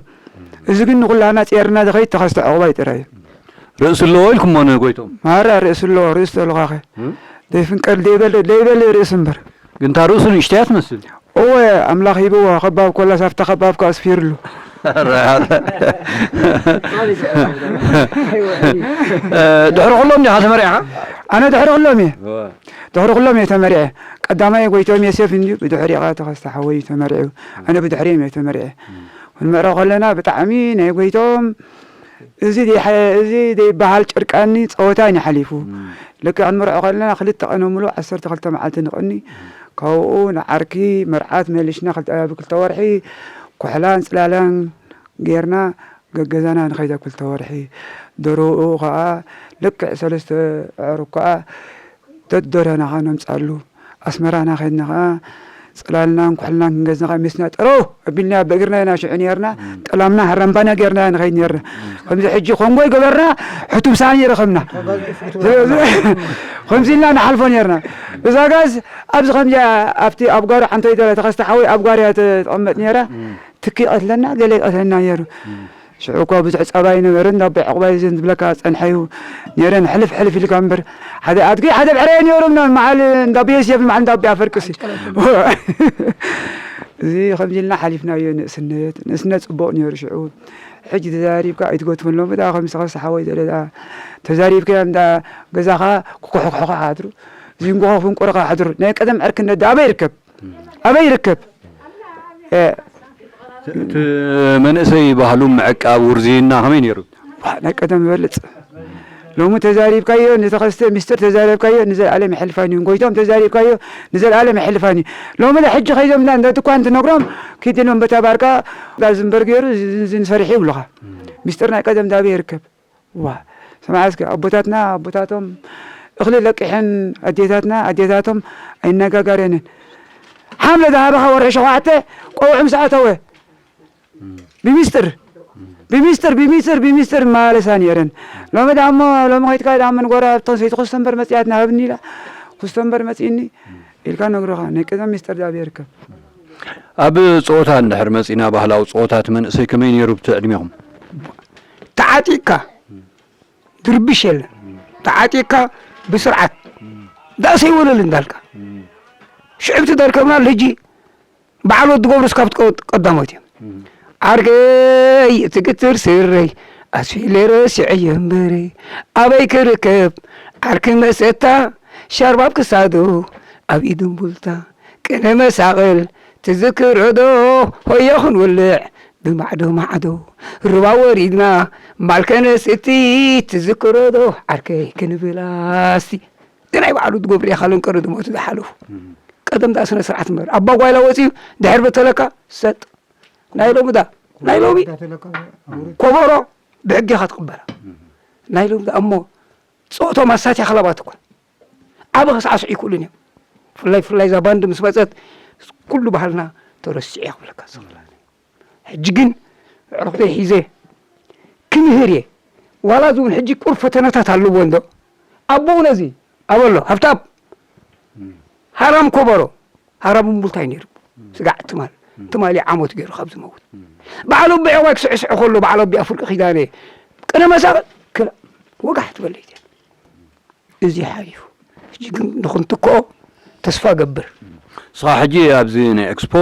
እዚ ግን ንኹላና ጼርና ዝኸይድ ተኸስተ ዕቑባይ ጥራይ እዩ። ርእሲ ኣለዎ ኢልኩሞ ንጎይቶም? ማራ ርእሲ ኣለዎ፣ ርእሲ ተልኳኸ። እም? ዘይፍንቀል፣ ዘይበል፣ ዘይበል ርእሲ እምበር። ግን እታ ርእሱ ንእሽተይ እያ ትመስል። እወ፣ ኣምላኽ ሂብዎ፣ ኸባብ ኮላስ ኣብታ ኸባብ ከኣ ኣስፊሩሉ። ኧረ፣ ኧረ። እ፣ ድሕሪ ኩሎም ዲኻ ተመሪዕኻ? ኣነ ድሕሪ ኩሎም እየ። እወ። ድሕሪ ኩሎም እየ ተመሪዐ። ቀዳማይ ጎይቶም ዮሴፍ እንድዩ፣ ብድሕሪኡ ኸኣ ተኸስተ ሓወይ እዩ ተመሪዑ። ኣነ ብድሕሪኦም እየ ተመሪዐ። እም። ክንምዕሮ ከለና ብጣዕሚ ናይ ጎይቶም እዚ ደይ-፣ እዚ ደይበሃል ጭርቃኒ ጸወታ እዩ ሓሊፉ። እም። ልክዕ ክንምርዖ ከለና ክልተ ቀነ ሙሉእ ዓሰርተ ክልተ መዓልቲ ንቐኒ። እም። ካብኡ ንዓርኪ መርዓት መሊሽና ክልተ፣ ኣብ ክልተ ወርሒ ኩሕላን ጽላላን ጌርና ገገዛና ንኸይድ ኣብ ክልተ ወርሒ። ደርሆኡ ኸዓ ልክዕ ሰለስተ ኣዕሩኽ ከኣ ደደርሆና ኸዓ ነምጽኣሉ። ኣስመራና ኸድና ኸዓ ጽላልናን ኩሕልናን ክንገዝእ ኸዓ ሜስና ጠረው ኣቢልና ብእግርና ኢና ሽዑ ነርና። ጠላምና ሃራምባና ጌርና ንኸይድ ነርና። ከምዚ ሕጂ ኮንጎ ይገበርና፣ ሕቱም ሳኒ ረኸብና። ከምዚ ኢልና ንሓልፎ ነርና። እዛ ጋዝ ኣብዚ ከምዚኣ ኣብቲ ኣብ ጓሮ ሓንቶ ይደላ ተኸስተ ሓወይ ኣብ ጓሮ እያ ትቕመጥ ነራ። ትኪ ይቐትለና፣ ገለ ይቐትለና ነሩ። ሽዑ እኳ ብዙሕ ጸባ ኣይነበረን፣ እንዳ ኣቦይ ዕቑባይ ዘን ዝብለካ ጸንሐዩ ነረን፣ ሕልፍ ሕልፍ ኢልካ እምበር። ሓደ ኣድጊ፣ ሓደ ብዕረ ነይሮምና፣ መዓል እንዳ ኣቦይ ዮሴፍ፣ መዓል እንዳ ኣቦይ ኣፈርቅሲ። እዚ ከምዚ ኢልና ሓሊፍናዮ ንእስነት። ንእስነት ጽቡቕ ነይሩ ሽዑ። ሕጂ ተዛሪብካ ኣይትገትፎን። ሎሚ ደኣ ከምዚ ኸስ ሓወይ ዘለ ደኣ ተዛሪብካዮ እንዳ ገዛኻ ክኩሕኩሑኻ ሓድሩ። ዝንጉኻ ፍንቁርኻ ሓድሩ። ናይ ቀደም ዕርክነት ደኣ ኣበይ ይርከብ? ኣበይ ይርከብ? እ፣ እቲ መንእሰይ ባህሉ ምዕቃብ፣ ውርዝይና ከመይ ነይሩ? ዋ፣ ናይ ቀደም ይበልጽ። ሎሚ ተዛሪብካዮ፣ ንተኸስተ ሚስጥር ተዛሪብካዮ፣ ንዘለኣለም የሕልፋን እዩ። ጎይቶም ተዛሪብካዮ፣ ንዘለኣለም የሕልፋን እዩ። ሎሚ ለ ሕጂ ከይዞም እንዳ፣ እንዳ ድኳን ትነግሮም፣ ኪድ ኢሎም በታ ባርካ፣ ጋዝ እምበር ገይሩ፣ እዚ፣ እዚ ንሰርሕ ይብሉኻ። ሚስጥር ናይ ቀደም ዳበይ ይርከብ? ዋ፣ ስማዕ እስከ፣ ኣቦታትና፣ ኣቦታቶም እኽሊ ለቂሐን፣ ኣዴታትና፣ ኣዴታቶም ኣይነጋጋረንን። ሓምለ ዝሃበኻ ወርሒ ሸውዓተ፣ ቆውዒ ምስ ኣተወ፣ ብሚስጥር፣ ብሚስጥር፣ ብሚስጥር፣ ብሚስጥር ማለሳ ነይረን። ሎሚ ደኣ እሞ፣ ሎሚ ከይድካ ደኣ እሞ ንጎረባብቲ ሰይቲ ኩስተንበር መጺኣትና ሃብኒ ኢላ፣ ኩስተንበር መጺእኒ ኢልካ ነግሮኻ። ናይ ቀደም ሚስጥር ዳበይ ይርከብ? ኣብ ጸወታ እንድሕር መጺና፣ ባህላዊ ጸወታ እቲ መንእሰይ ከመይ ነይሩ ብቲ ዕድሜኹም? ተዓጢቕካ፣ ድርብሽ የለን። ተዓጢቕካ ብስርዓት፣ ዳእሰይ ወለል እንዳልካ። ሽዕብቲ ደርከብና፣ ሕጂ በዓል ወዲ ገብሩ እስካብ ትቀ-፣ ቀዳሞት እዮም። ዓርከይ እቲ ግትር ስረይ ኣስፊለ ረሲዐዮ እምበረይ፣ ኣበይ ክርከብ ዓርኪ መሰታ፣ ሻርባ ኣብ ክሳዱ ኣብ ኢዱ እምቡልታ፣ ቅነ መሳቕል ትዝክሮ ዶ ሆዮ ክንውልዕ ብማዕዶ ማዕዶ፣ ሩባ ወሪድና ማል ከነስቲ ትዝክሮ ዶ ዓርከይ ክንብል ኣስቲ። ናይ ባዕሉ ትገብር ኢኻ ለንቀረ ድሞቱ ዝሓለፉ። ቀደም ደኣ ስነ ስርዓት እምበር። ኣባ ጓይላ ወፂኡ ድሕር በተለካ ሰጥ። ናይ ሎሚ ዳ? ናይ ሎሚ ኮቦሮ ብሕጊ ኢኻ ትቕበላ። ናይ ሎሚ ዳ እሞ ጾቶም ኣሳትያ ክለባት እኳ ዓቢ ክሳዕስዑ ይክእሉን እዮም። ፍላይ ፍላይ እዛ ባንድ ምስ መጸት ኩሉ ባህልና ተረሲዑ እያ ክብለካ ዝኽእል። ሕጂ ግን ኣዕሩኽተይ ሒዘ ክምህር እየ። ዋላ እዚ እውን ሕጂ ቁሩብ ፈተነታት ኣለዎ እንዶ። ኣቦኡ ነዚ ኣበሎ ሃብታም ሃራም ኮበሮ፣ ሃራም እምቡልታ እዩ ነይሩ። ስጋዕ ትማል፣ ትማል እዩ ዓመቱ ገይሩ ካብ ዝመውት። በዓል ኣቦይ ዕቑባይ ክስዕስዕ ከሎ፣ በዓል ኣቦይ ኣፍርቂ ኪዳነ ቅነ መሳቕል ክላ ወጋሕ ትበለይ እያ። እዚ ሓሊፉ። ሕጂ ግን ንኽንትክኦ ተስፋ ገብር። ንስኻ ሕጂ ኣብዚ ናይ ኤክስፖ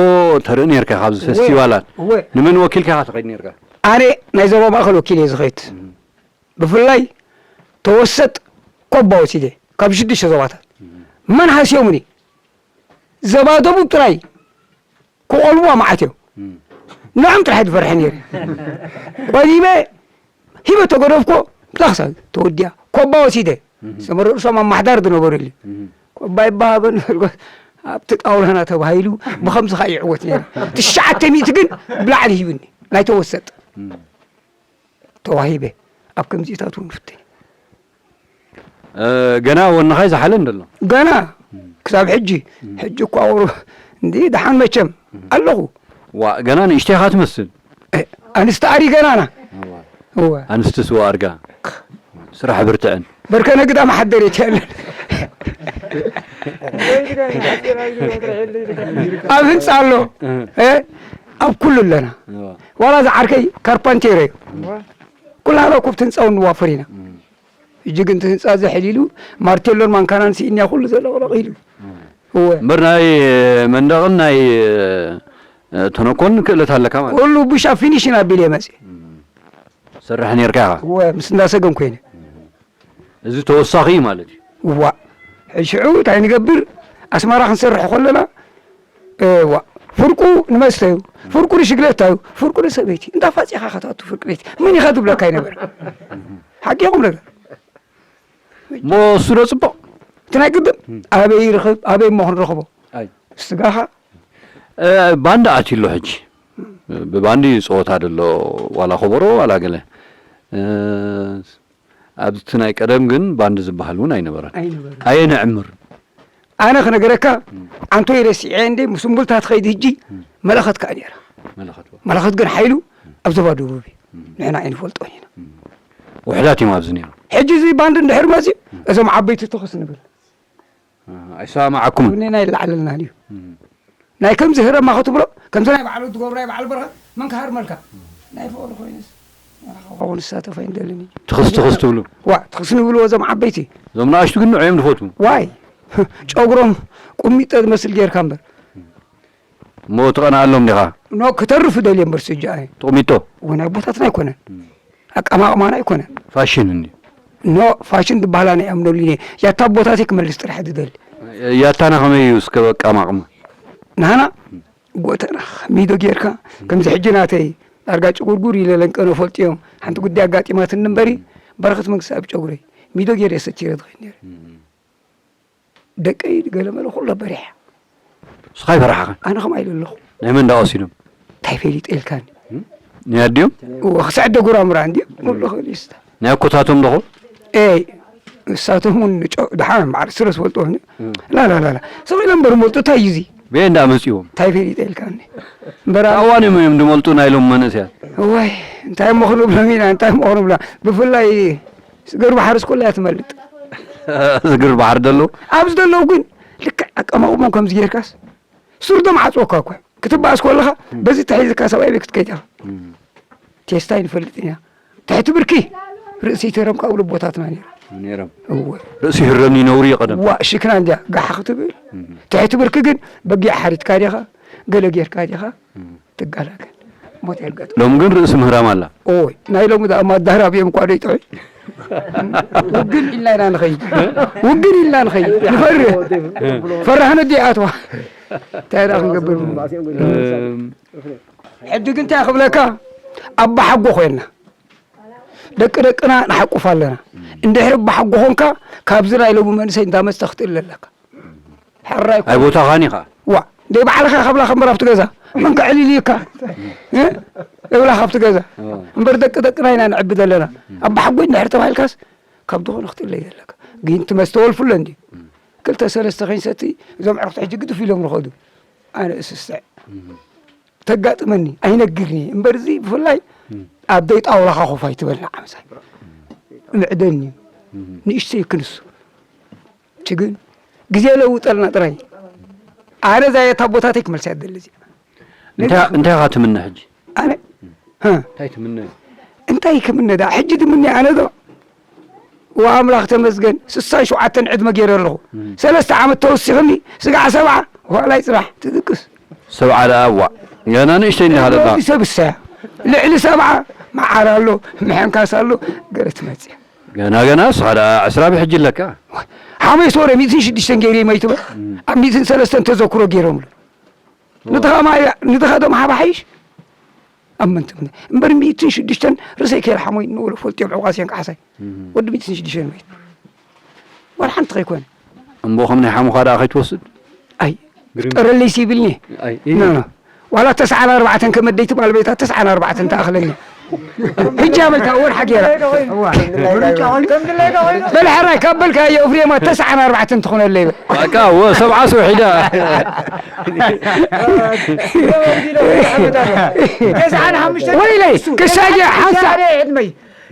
ተርኢ ነርካ፣ ካብዚ እወ፣ ፌስቲቫላት። እወ። ንመን ወኪልካ ኢኻ ትኸይድ ነርካ? ኣነ ናይ ዞባ ማእከል ወኪል እየ ዝኸይድ። ብፍላይ ተወሰጥ ኮባ ወሲደ ካብ ሽዱሽተ ዞባታት። መን ሃስዮምኒ? ዞባ ደቡብ ጥራይ ክቖልቡዋ መዓት እዮም። ንዖም ጥራሕ ድፈርሐ ነይረ። ቆሊበ ሂበ ተገደፍኮ፣ ብጣኽሳ ተወዲያ። ኮባ ወሲደ። ሰመረ ርእሶም ኣብ ማሕዳር ዝነበሩ ኢሉ። ኮባ ይበሃበን፣ ኣብቲ ጣውላና ተባሂሉ፣ ብኸምዚ ኸኣ ይዕወት ነይሩ። ትሽዓተ ሚእቲ ግን ብላዕሊ ሂብኒ፣ ናይ ተወሰጥ። ተዋሂበ። ኣብ ከምዚታት እውን ፍትን። እ፣ ገና ወንኻ ይዝሓለ እንዶ ኣሎ። ገና ክሳብ ሕጂ፣ ሕጂ እኳ ወሩ እንዲ ደሓን መቸም ኣለኹ። ዋ፣ ገና ንእሽተይ ኢኻ ትመስል። እ፣ ኣንስቲ ኣሪ ገናና። እዋ። እወ። ኣንስቲ ስዋ ኣርጋ። ስራሕ ብርትዐን። በርከነ ግዳ መሓደር የትያለን። ኣብ ህንጻ ኣሎ። እ። እ፣ ኣብ ኩሉ ኣለና። እዋ። ዋላ ዝዓርከይ ካርፓንቴሮ እዩ። እዋ። ኩላህና ኮብቲ ህንጻ እውን ንዋፈር ኢና። እም። ሕጂ ግን እቲ ህንጻ እዚ ሕሊሉ ማርቴሎን ማንካናን ስኢንያ ኩሉ ዘለቕለቕ ኢሉ። እም። እወ። እምበር ናይ መንደቕን ናይ፣ እ፣ ተነኮን ክእለት ኣለካ ማለት። ኩሉ ብሻ ፊኒሽን ኣቢለ እየ መጽእ። እም። ትሰርሕ ኔርካ ኢኻ። እወ፣ ምስ እንዳሰገን ኮይነ። እዚ ተወሳኺ እዩ ማለት እዩ። እዋ። ሽዑ እንታይ ንገብር? ኣስመራ ክንሰርሕ ከለና፣ እዋ፣ ፍርቁ ንመስተ እዩ፣ ፍርቁ ንሽግለታ እዩ፣ ፍርቁ ንሰበይቲ። እንዳ ፋጺኻ ከተኣቱ ፍርቂ ቤት። መን ኢኻ ትብለካ ይነበረ? ሓቂ ይኹም ነገር። እሞ እሱ ዶ ጽቡቕ? እቲ ናይ ግድን ኣበይ ይርኽብ? ኣበይ እሞ ክንረኽቦ? ኣይ። ስጋኻ? እ፣ ባንዲ ኣትዩ ኣሎ ሕጂ። ብባንዲ ይጸወታ ደሎ፣ ዋላ ከበሮ፣ ዋላ ገለ። እ፣ ኣብቲ ናይ ቀደም ግን ባንድ ዝበሃል እውን ኣይነበረን። ኣይነበረን። ኣየንዕምር። ኣነ ክነገረካ፣ ኣንቶይ ረሲዐ እንዴ፣ ምስምቡልታ ትኸይድ ህጂ፣ መለኸት ከኣ ነይራ። መለኸት ዋ። መለኸት ግን ሓይሉ ኣብ ዞባ ደቡብ እዩ። ንሕና ኣይንፈልጦን ኢና። ውሕዳት እዮም ኣብዚ ነይሮም። ሕጂ እዚ ባንድ እንድሕር መፅዩ፣ እዞም ዓበይቲ ትኹስ ንብል። ኣይሰማማዓኩምን። እኔና ይላዕለልና እዩ። ናይ ከምዚ ህረማ ክትብሎ ከምዚ ናይ ባዕሉ ትገብሮ ናይ ባዕሉ በርኸ መን ክሃርመልካ ናይ ፍቕሪ ኮይኑስ ንዓኻ ንሳተፍ ኣይንደልን እዩ። ትኽስ ትኽስ ትብሉ። ዋ ትኽስ ንብልዎ እዞም ዓበይቲ። እዞም ንኣሽቱ ግን ንዕኦም ዝፈትዉ። ዋይ ጨጉሮም ቁሚጦ ዝመስል ጌርካ እምበር። እሞ ትቐንኣሎም ዲኻ? ኖ ክተርፍ ደልየ እምበር ስጃ ትቑሚጦ። ወናይ ቦታትና ኣይኮነን ኣቀማቕማና ኣይኮነን። ፋሽን እንዲ ኖ ፋሽን ዝበሃል ኣነ ኣይኣምነሉን እየ። ያታ ኣቦታተይ ክመልስ ጥራሕ እየ ዝደሊ። ያታና ከመይ እዩ እስከ ኣቀማቕማ? ንሃና ጎተና ሚዶ ጌርካ ከምዚ ሕጂ ናተይ ዳርጋ ጭጉርጉር ኢለ ለንቀኖ ፈልጥዮም። ሓንቲ ጉዳይ ኣጋጢማትኒ እምበሪ በረኸት መንግስቲ ኣብ ጨጉረይ ሚዶ ጌረ እየ ሰቲረ ዝኸይድ ነይረ። ደቀይ ገለመለ ኩሎ በሪሐ። ንስኻ ኣይፈራሕኻን? ኣነ ከምኣ ኢለ ኣለኹ። ናይ መን ደኣ ወሲዶም? እንታይ ፈሊጠ ኢልካኒ? ናይ ኣዲኦም? እወ ክስዕደ ጉራምራ እንድዮም ኩሉ ክእል ይስታ። ናይ ኣኮታቶም ዶ ኾን? ኤይ ንሳቶም እውን ንጨ- ደሓን ማዕረ ስለ ዝፈልጦ ኾይኑ ላላላላ ስቕ ኢሎም እምበር መልጡ እንታይ እዩ እዚ? በየ እንዳ መፂዎም? እንታይ ፈሊጠ ኢልካኒ? እምበር ኣነ- እዋን እዮም እዮም ዝመልጡ ናይሎም መንእሰያት። እዋይ እንታይ እሞ ክንብሎም ኢና እንታይ እሞ ክንብላ ብፍላይ ስግር ባሕሪ ስኮላ እያ ትመልጥ። ስግር ባሕሪ ደለዉ? ኣብዚ ደለዉ ግን ልክዕ ኣቀማቕሞም ከምዚ ጌርካስ ሱር ዶ መዓፅወካ እኮ ክትበኣስ ከለኻ በዚ ተሒዝካ ሰብኣይ ቤት ክትከይድ ኢኻ። ቴስታይ ንፈልጥ ኢና ትሕቲ ብርኪ ርእሲ ይትህረም ካብ ልቦታትና ነይሩ። ነይሮም እወ ርእሲ ይህረም እዩ ነውሪ እዩ ቀደም። ዋ ሽክና እንዲያ ጋሕ ክትብል ትሕቲ ብርኪ ግን በጊዕ ሓሪድካ ዲኻ ገለ ጌርካ ዲኻ ትጋላገል ሞት የጋጥም። ሎሚ ግን ርእሲ ምህራም ኣላ። ኦይ ናይ ሎሚ ደኣ ማዳራብ እዮም እኳ ዶ ይጥዑይ ውግን ኢልና ኢና ንኸይድ ውግን ኢልና ንኸይድ ንፈርህ ፈራህነት ዶ ይኣትዋ እንታይ ደኣ ክንገብር ሕጂ ግን እንታይ ክብለካ ኣባሓጎ ኮይንና ደቂ ደቅና ንሓቁፍ ኣለና እንድሕሪ ኣባሓጎ ኾንካ ካብዚ ናይ ሎሚ መንእሰይ እንዳ መስተ ክትእለ ኣለካ ሕራይ ኣይ ቦታኻን ኢኻ ዋ ደይ ባዕልኻ ካብላ ከንበር ኣብቲ ገዛ መን ከዕሊልካ እብላ ካብቲ ገዛ እምበር ደቂ ደቅና ኢና ንዕቢ ዘለና ኣባሓጎ እንድሕሪ ተባሂልካስ ካብ ዝኾነ ክትእለ ዘለካ ግን ትመስተ ወልፍሎ እንዲ ክልተ ሰለስተ ከይንሰቲ እዞም ዕርክቲ ሕጂ ግድፍ ኢሎም ንኸዱ ኣነ እስስዕ ተጋጥመኒ ኣይነግርን እየ እምበር እዚ ብፍላይ ኣብ ደይ ጣውላኻ ኮፍ ኣይትበልና ዓምሳይ ምዕደኒ እዩ ንእሽተይ ክንሱ ችግን ግዜ ለውጠልና ጥራይ ኣነ እዛ የት ኣቦታተይ ክመልሳ እያ ደሊ እዚኣ እንታይ ኢኻ ትምነ ሕጂ ኣነ እንታይ ትምነ እንታይ ክምነ ዳ ሕጂ ድምነ ኣነ ዶ ወኣምላኽ ተመስገን ስሳን ሸውዓተን ዕድመ ገይረ ኣለኹ ሰለስተ ዓመት ተወሲኽኒ ስጋዕ ሰብዓ ዋላ ይፅናሕ ትድቅስ ሰብዓ ደኣ ዋእ ገና ንእሽተይ እንዲኻ ደላ ወዲ ሰብ እሳ ልዕሊ ሰብዓ መዓር ኣሎ ምሕንካስ ኣሎ ገለ ትመፅእ ገና ገና ንስኻ ደኣ ዕስራ ብሕጂ ኣለካ ሓሙሽተ ወረ ሚእትን ሽዱሽተን ገይረ መይትበ ኣብ ሚእትን ሰለስተን ተዘክሮ ገይሮምሉ ንድኻ ማያ ንድኻ ዶ መሓባ ሓይሽ ኣብ መን ትምነ እምበር ሚእትን ሽዱሽተን ርእሰይ ከይርሓሞይ ንውሎ ፈልጥዮም ዕቋስዮን ካሕሳይ ወዲ ሚእትን ሽዱሽተን መይት ዋላ ሓንቲ ከይኮነ እምቦ ከም ናይ ሓሙኻ ደኣ ከይትወስድ ኣይ ጠረለይሲ ይብልኒ ዋላ ተስዓን ኣርባዕተን ከመደይቲ ባልቤታ ተስዓን ኣርባዕተን ተኣኽለኒ ሕጂ ኣበይታ ወርሓ ገይራ በልሐራይ ካብ በልካ የእፍሬማ ተስዓን ኣርባዕተን ትኾነለይ በቃ ሰብዓ ሰው ሒዳ ወይለይ ክሳየ ሓንሳ ዕድመይ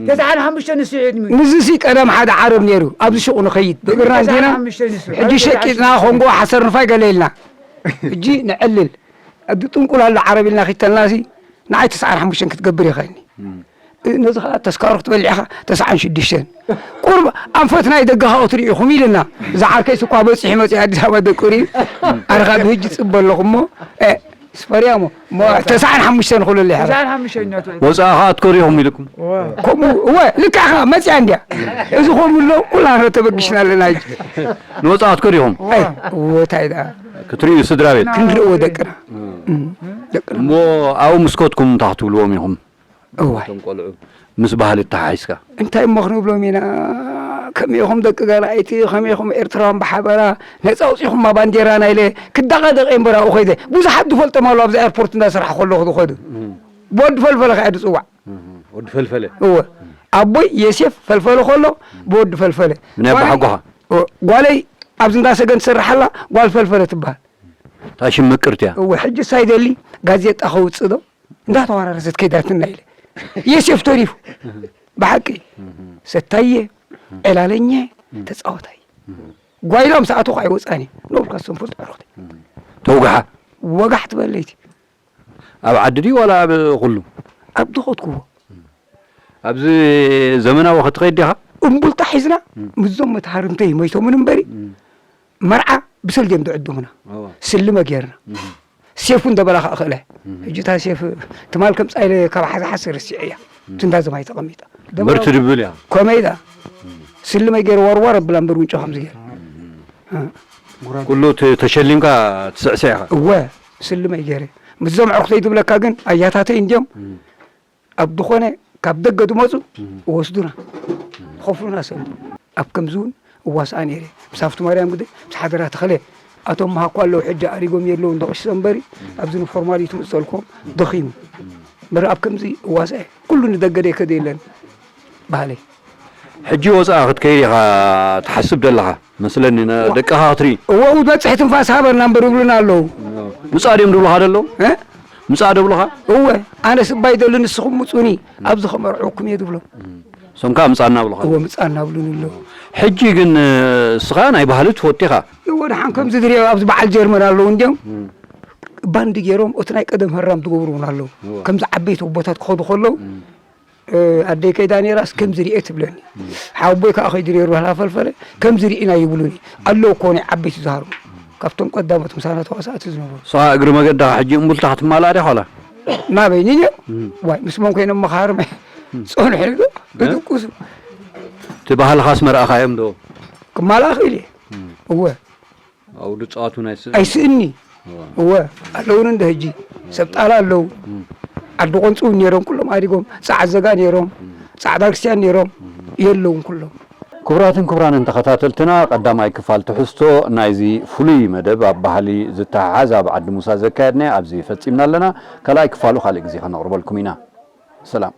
ተስዓን ሓሙሽተን ንሱ ዕድሚኡ ንዝሲ ቀደም ሓደ ዓረብ ነይሩ ኣብዚ ሹቕ ንኸይድ ብእግርና እንዲና ተስዓን ሓሙሽተን ንሱ ሕጂ ሸቂጥና ኮንጎ ሓሰር ንፋይ ገለ ኢልና ሕጂ ንዕልል ኣዲ ጥንቁል ኣሎ ዓረብ ኢልና ኺተልናሲ ንዓይ ተስዓን ሓሙሽተን ክትገብር ይኸኒ ነዚ ከዓ ተስካሩ ክትበልዕ ኢኻ ተስዓን ሽዱሽተን ቁርብ ኣንፈት ናይ ደገኻ ክትርኢ ኢኹም ኢልና እዛ ዓርከይስ እኳ በፂሑ መፂ ኣዲስ ኣበባ ደቁሪ ኣነ ከዓ ብህጂ ፅበ ኣለኹ እሞ ስፈርያ እሞ እሞ ተስዓን ሓሙሽተን ክብለለይ ሓራ ተስዓን ሓሙሽተን እኛ ትውዒ። ወፃእኻ ኣትከሪኹም ኢልኩም ከምኡ እወ ልክዕኻ መፅያ እንድያ እዚ ከምኡ ኣሎ ኩላና ተበጊስና ኣለና ሕጂ ንወፃእ ኣትከሪኹም እወ እንታይ ደኣ ክትርእዩ ስድራ ቤት ክንርእዎ ደቅና ደቅና እሞ ኣብኡ ምስ ከድኩም እንታይ ክትብልዎም ኢኹም እዋይ እቶም ቆልዑ ምስ ባህሊ ተሓሒዝካ እንታይ እሞ ክንብሎም ኢና ከመይኹም ደቂ ገራይቲ ከመይኹም ኤርትራውያን ብሓበራ ነፃ ኣውፂኹማ ባንዴራና ኢለ ክዳቐደቐ እምበር ኣብኡ ከይደ ብዙሓት ዝፈልጦም ኣለዉ ኣብዚ ኤርፖርት እንዳሰራሕ ከለኹ ዝኸዱ ወዲ ፈልፈለ ከያ ዝፅዋዕ ወዲ ፈልፈለ እወ ኣቦይ የሴፍ ፈልፈለ ከሎ ብወዲ ፈልፈለ። ናይ ኣቦ ሓጎኻ? ጓለይ ኣብዚ እንዳ ሰገን ትሰርሓላ ጓል ፈልፈለ ትበሃል። እታ ሽም ምቅርቲ እያ። እወ፣ ሕጂ ሳይደሊ ጋዜጣ ከውፅእ ዶ እንዳተዋራረሰት ከይዳትና ኢለ የሴፍ ተሪፉ። ብሓቂ ሰታየ፣ ዕላለኘ፣ ተፃወታይ ጓይላ ምስ ኣተኹ ኣይወፃኒ። ነብርካ ሰንፉት ዕሩኽቲ ተውግሓ ወጋሕ ትበለይቲ ኣብ ዓዲ ድዩ ዋላ ኣብ ኩሉ? ኣብ ዝኸድኩዎ ኣብዚ ዘመናዊ ክትኸይድ ዲኻ? እምቡልታ ሒዝና ምስዞም መተሃርምተይ መይቶምን እምበሪ መርዓ ብሰልድ እዮም ዝዕድሙና። እወ። ስልመ ጌርና ሴፉ እንደበላኻ እኽእለ። ሕጂ እታ ሴፍ ትማል ከምፃ ኢለ ካብ ሓዛ ሓሰር ርሲዐ እያ። ትንዳ ዘማይ ተቐሚጣ በርቲ ድብል እያ። ከመይ ዳ ስልመ ገይረ ዋርዋር ኣብላ እምበር ውንጮ ከምዚ ገይረ ኩሉ ተ- ተሸሊምካ ትስዕስዕ ኢኻ። እወ ስልመይ ገይረ ምስዞም ዕርክተይ ዝብለካ ግን ኣያታተይ እንዲዮም ኣብ ዝኾነ ካብ ደገ ዝመፁ ይወስዱና ይኸፍሉና ሰብ ኣብ ከምዚ እውን እዋስኣ ነይረ ምስ ሃፍቱ ማርያም ግደ ምስ ሓደራ ተኸለ ኣቶም መሃኳ ኣለዉ ሕጂ ኣሪጎም የለውን ደቕሽሶ እምበሪ ኣብዚ ንፎርማሊቲ ምፅልኮም ደኺሙ እምበር ኣብ ከምዚ እዋስአ ኩሉ ንደገ ደይከደ የለን ባህለይ ሕጂ ወፃእ ክትከይድ ኢኻ ትሓስብ ዘለኻ መስለኒ ነ- ደቅኻ ክትርኢ እወ በፅሒ ትንፋስ ሃበና እምበር ይብሉና ኣለዉ ምፃእ ድዮም ድብሉኻ ደለዉ እ? ምፃእ ደብሉኻ እወ ኣነ ስባይ ደሉ ንስኹም ምፁኒ ኣብዚ ከመርዕኩም እየ ዝብሎም እሶም ከዓ ምፃና ብሉኻ እወ ምፃና ብሉን ኣለዉ ሕጂ ግን እስኻ ናይ ባህሊ ትፈቱ ኢኻ እወ ደሓን ከምዚ ዝሪኦ ኣብዚ በዓል ጀርመን ኣለዉ እንዲዮም ባንዲ ገይሮም እቲ ናይ ቀደም ህራም ዝገብሩ እውን ኣለዉ ከምዚ ዓበይቲ ኣቦታት ክኸዱ ከለዉ ኣደይ ከይዳ ነይራስ ከምዚ ርኤ ትብለኒ ሓወቦይ ከዓ ከይዱ ነይሩ ባህላ ፈልፈለ ከምዚ ርኢና ይብሉኒ ኣለዉ እኮ ናይ ዓበይቲ ዝሃርሙ ካብቶም ቀዳሞት ምሳና ተዋሳእቲ ዝነበሩ ንስኻ እግሪ መገድኻ ሕጂ እምቡልታ ክትማልኣ ዲኻ ዋላ ናበይ ኒንዮ ዋይ ምስ መን ኮይኖም መኻርመ ፀንሑ ዶ ክድቁሱ እቲ ባህልኻስ መርኣኻዮም ዶ ክማልኣ ክእል እየ እወ ኣብኡ ዝፃወቱ ናይ ስእ ኣይስእኒ እወ ኣለውን እንደ ሕጂ ሰብ ጣላ ኣለዉ ዓዲ ቆንፅው ነይሮም ኩሎም ኣዲጎም ፃዓ ዘጋ ነይሮም ፃዕዳ ክርስቲያን ነይሮም የለውን ኩሎም ክቡራትን ክቡራንን ተኸታተልትና ቀዳማይ ክፋል ትሕዝቶ ናይዚ ፍሉይ መደብ ኣብ ባህሊ ዝተሓሓዝ ኣብ ዓዲ ሙሳ ዘካየድናዮ ኣብዚ ፈፂምና ኣለና ካልኣይ ክፋሉ ካልእ ግዜ ከነቕርበልኩም ኢና ሰላም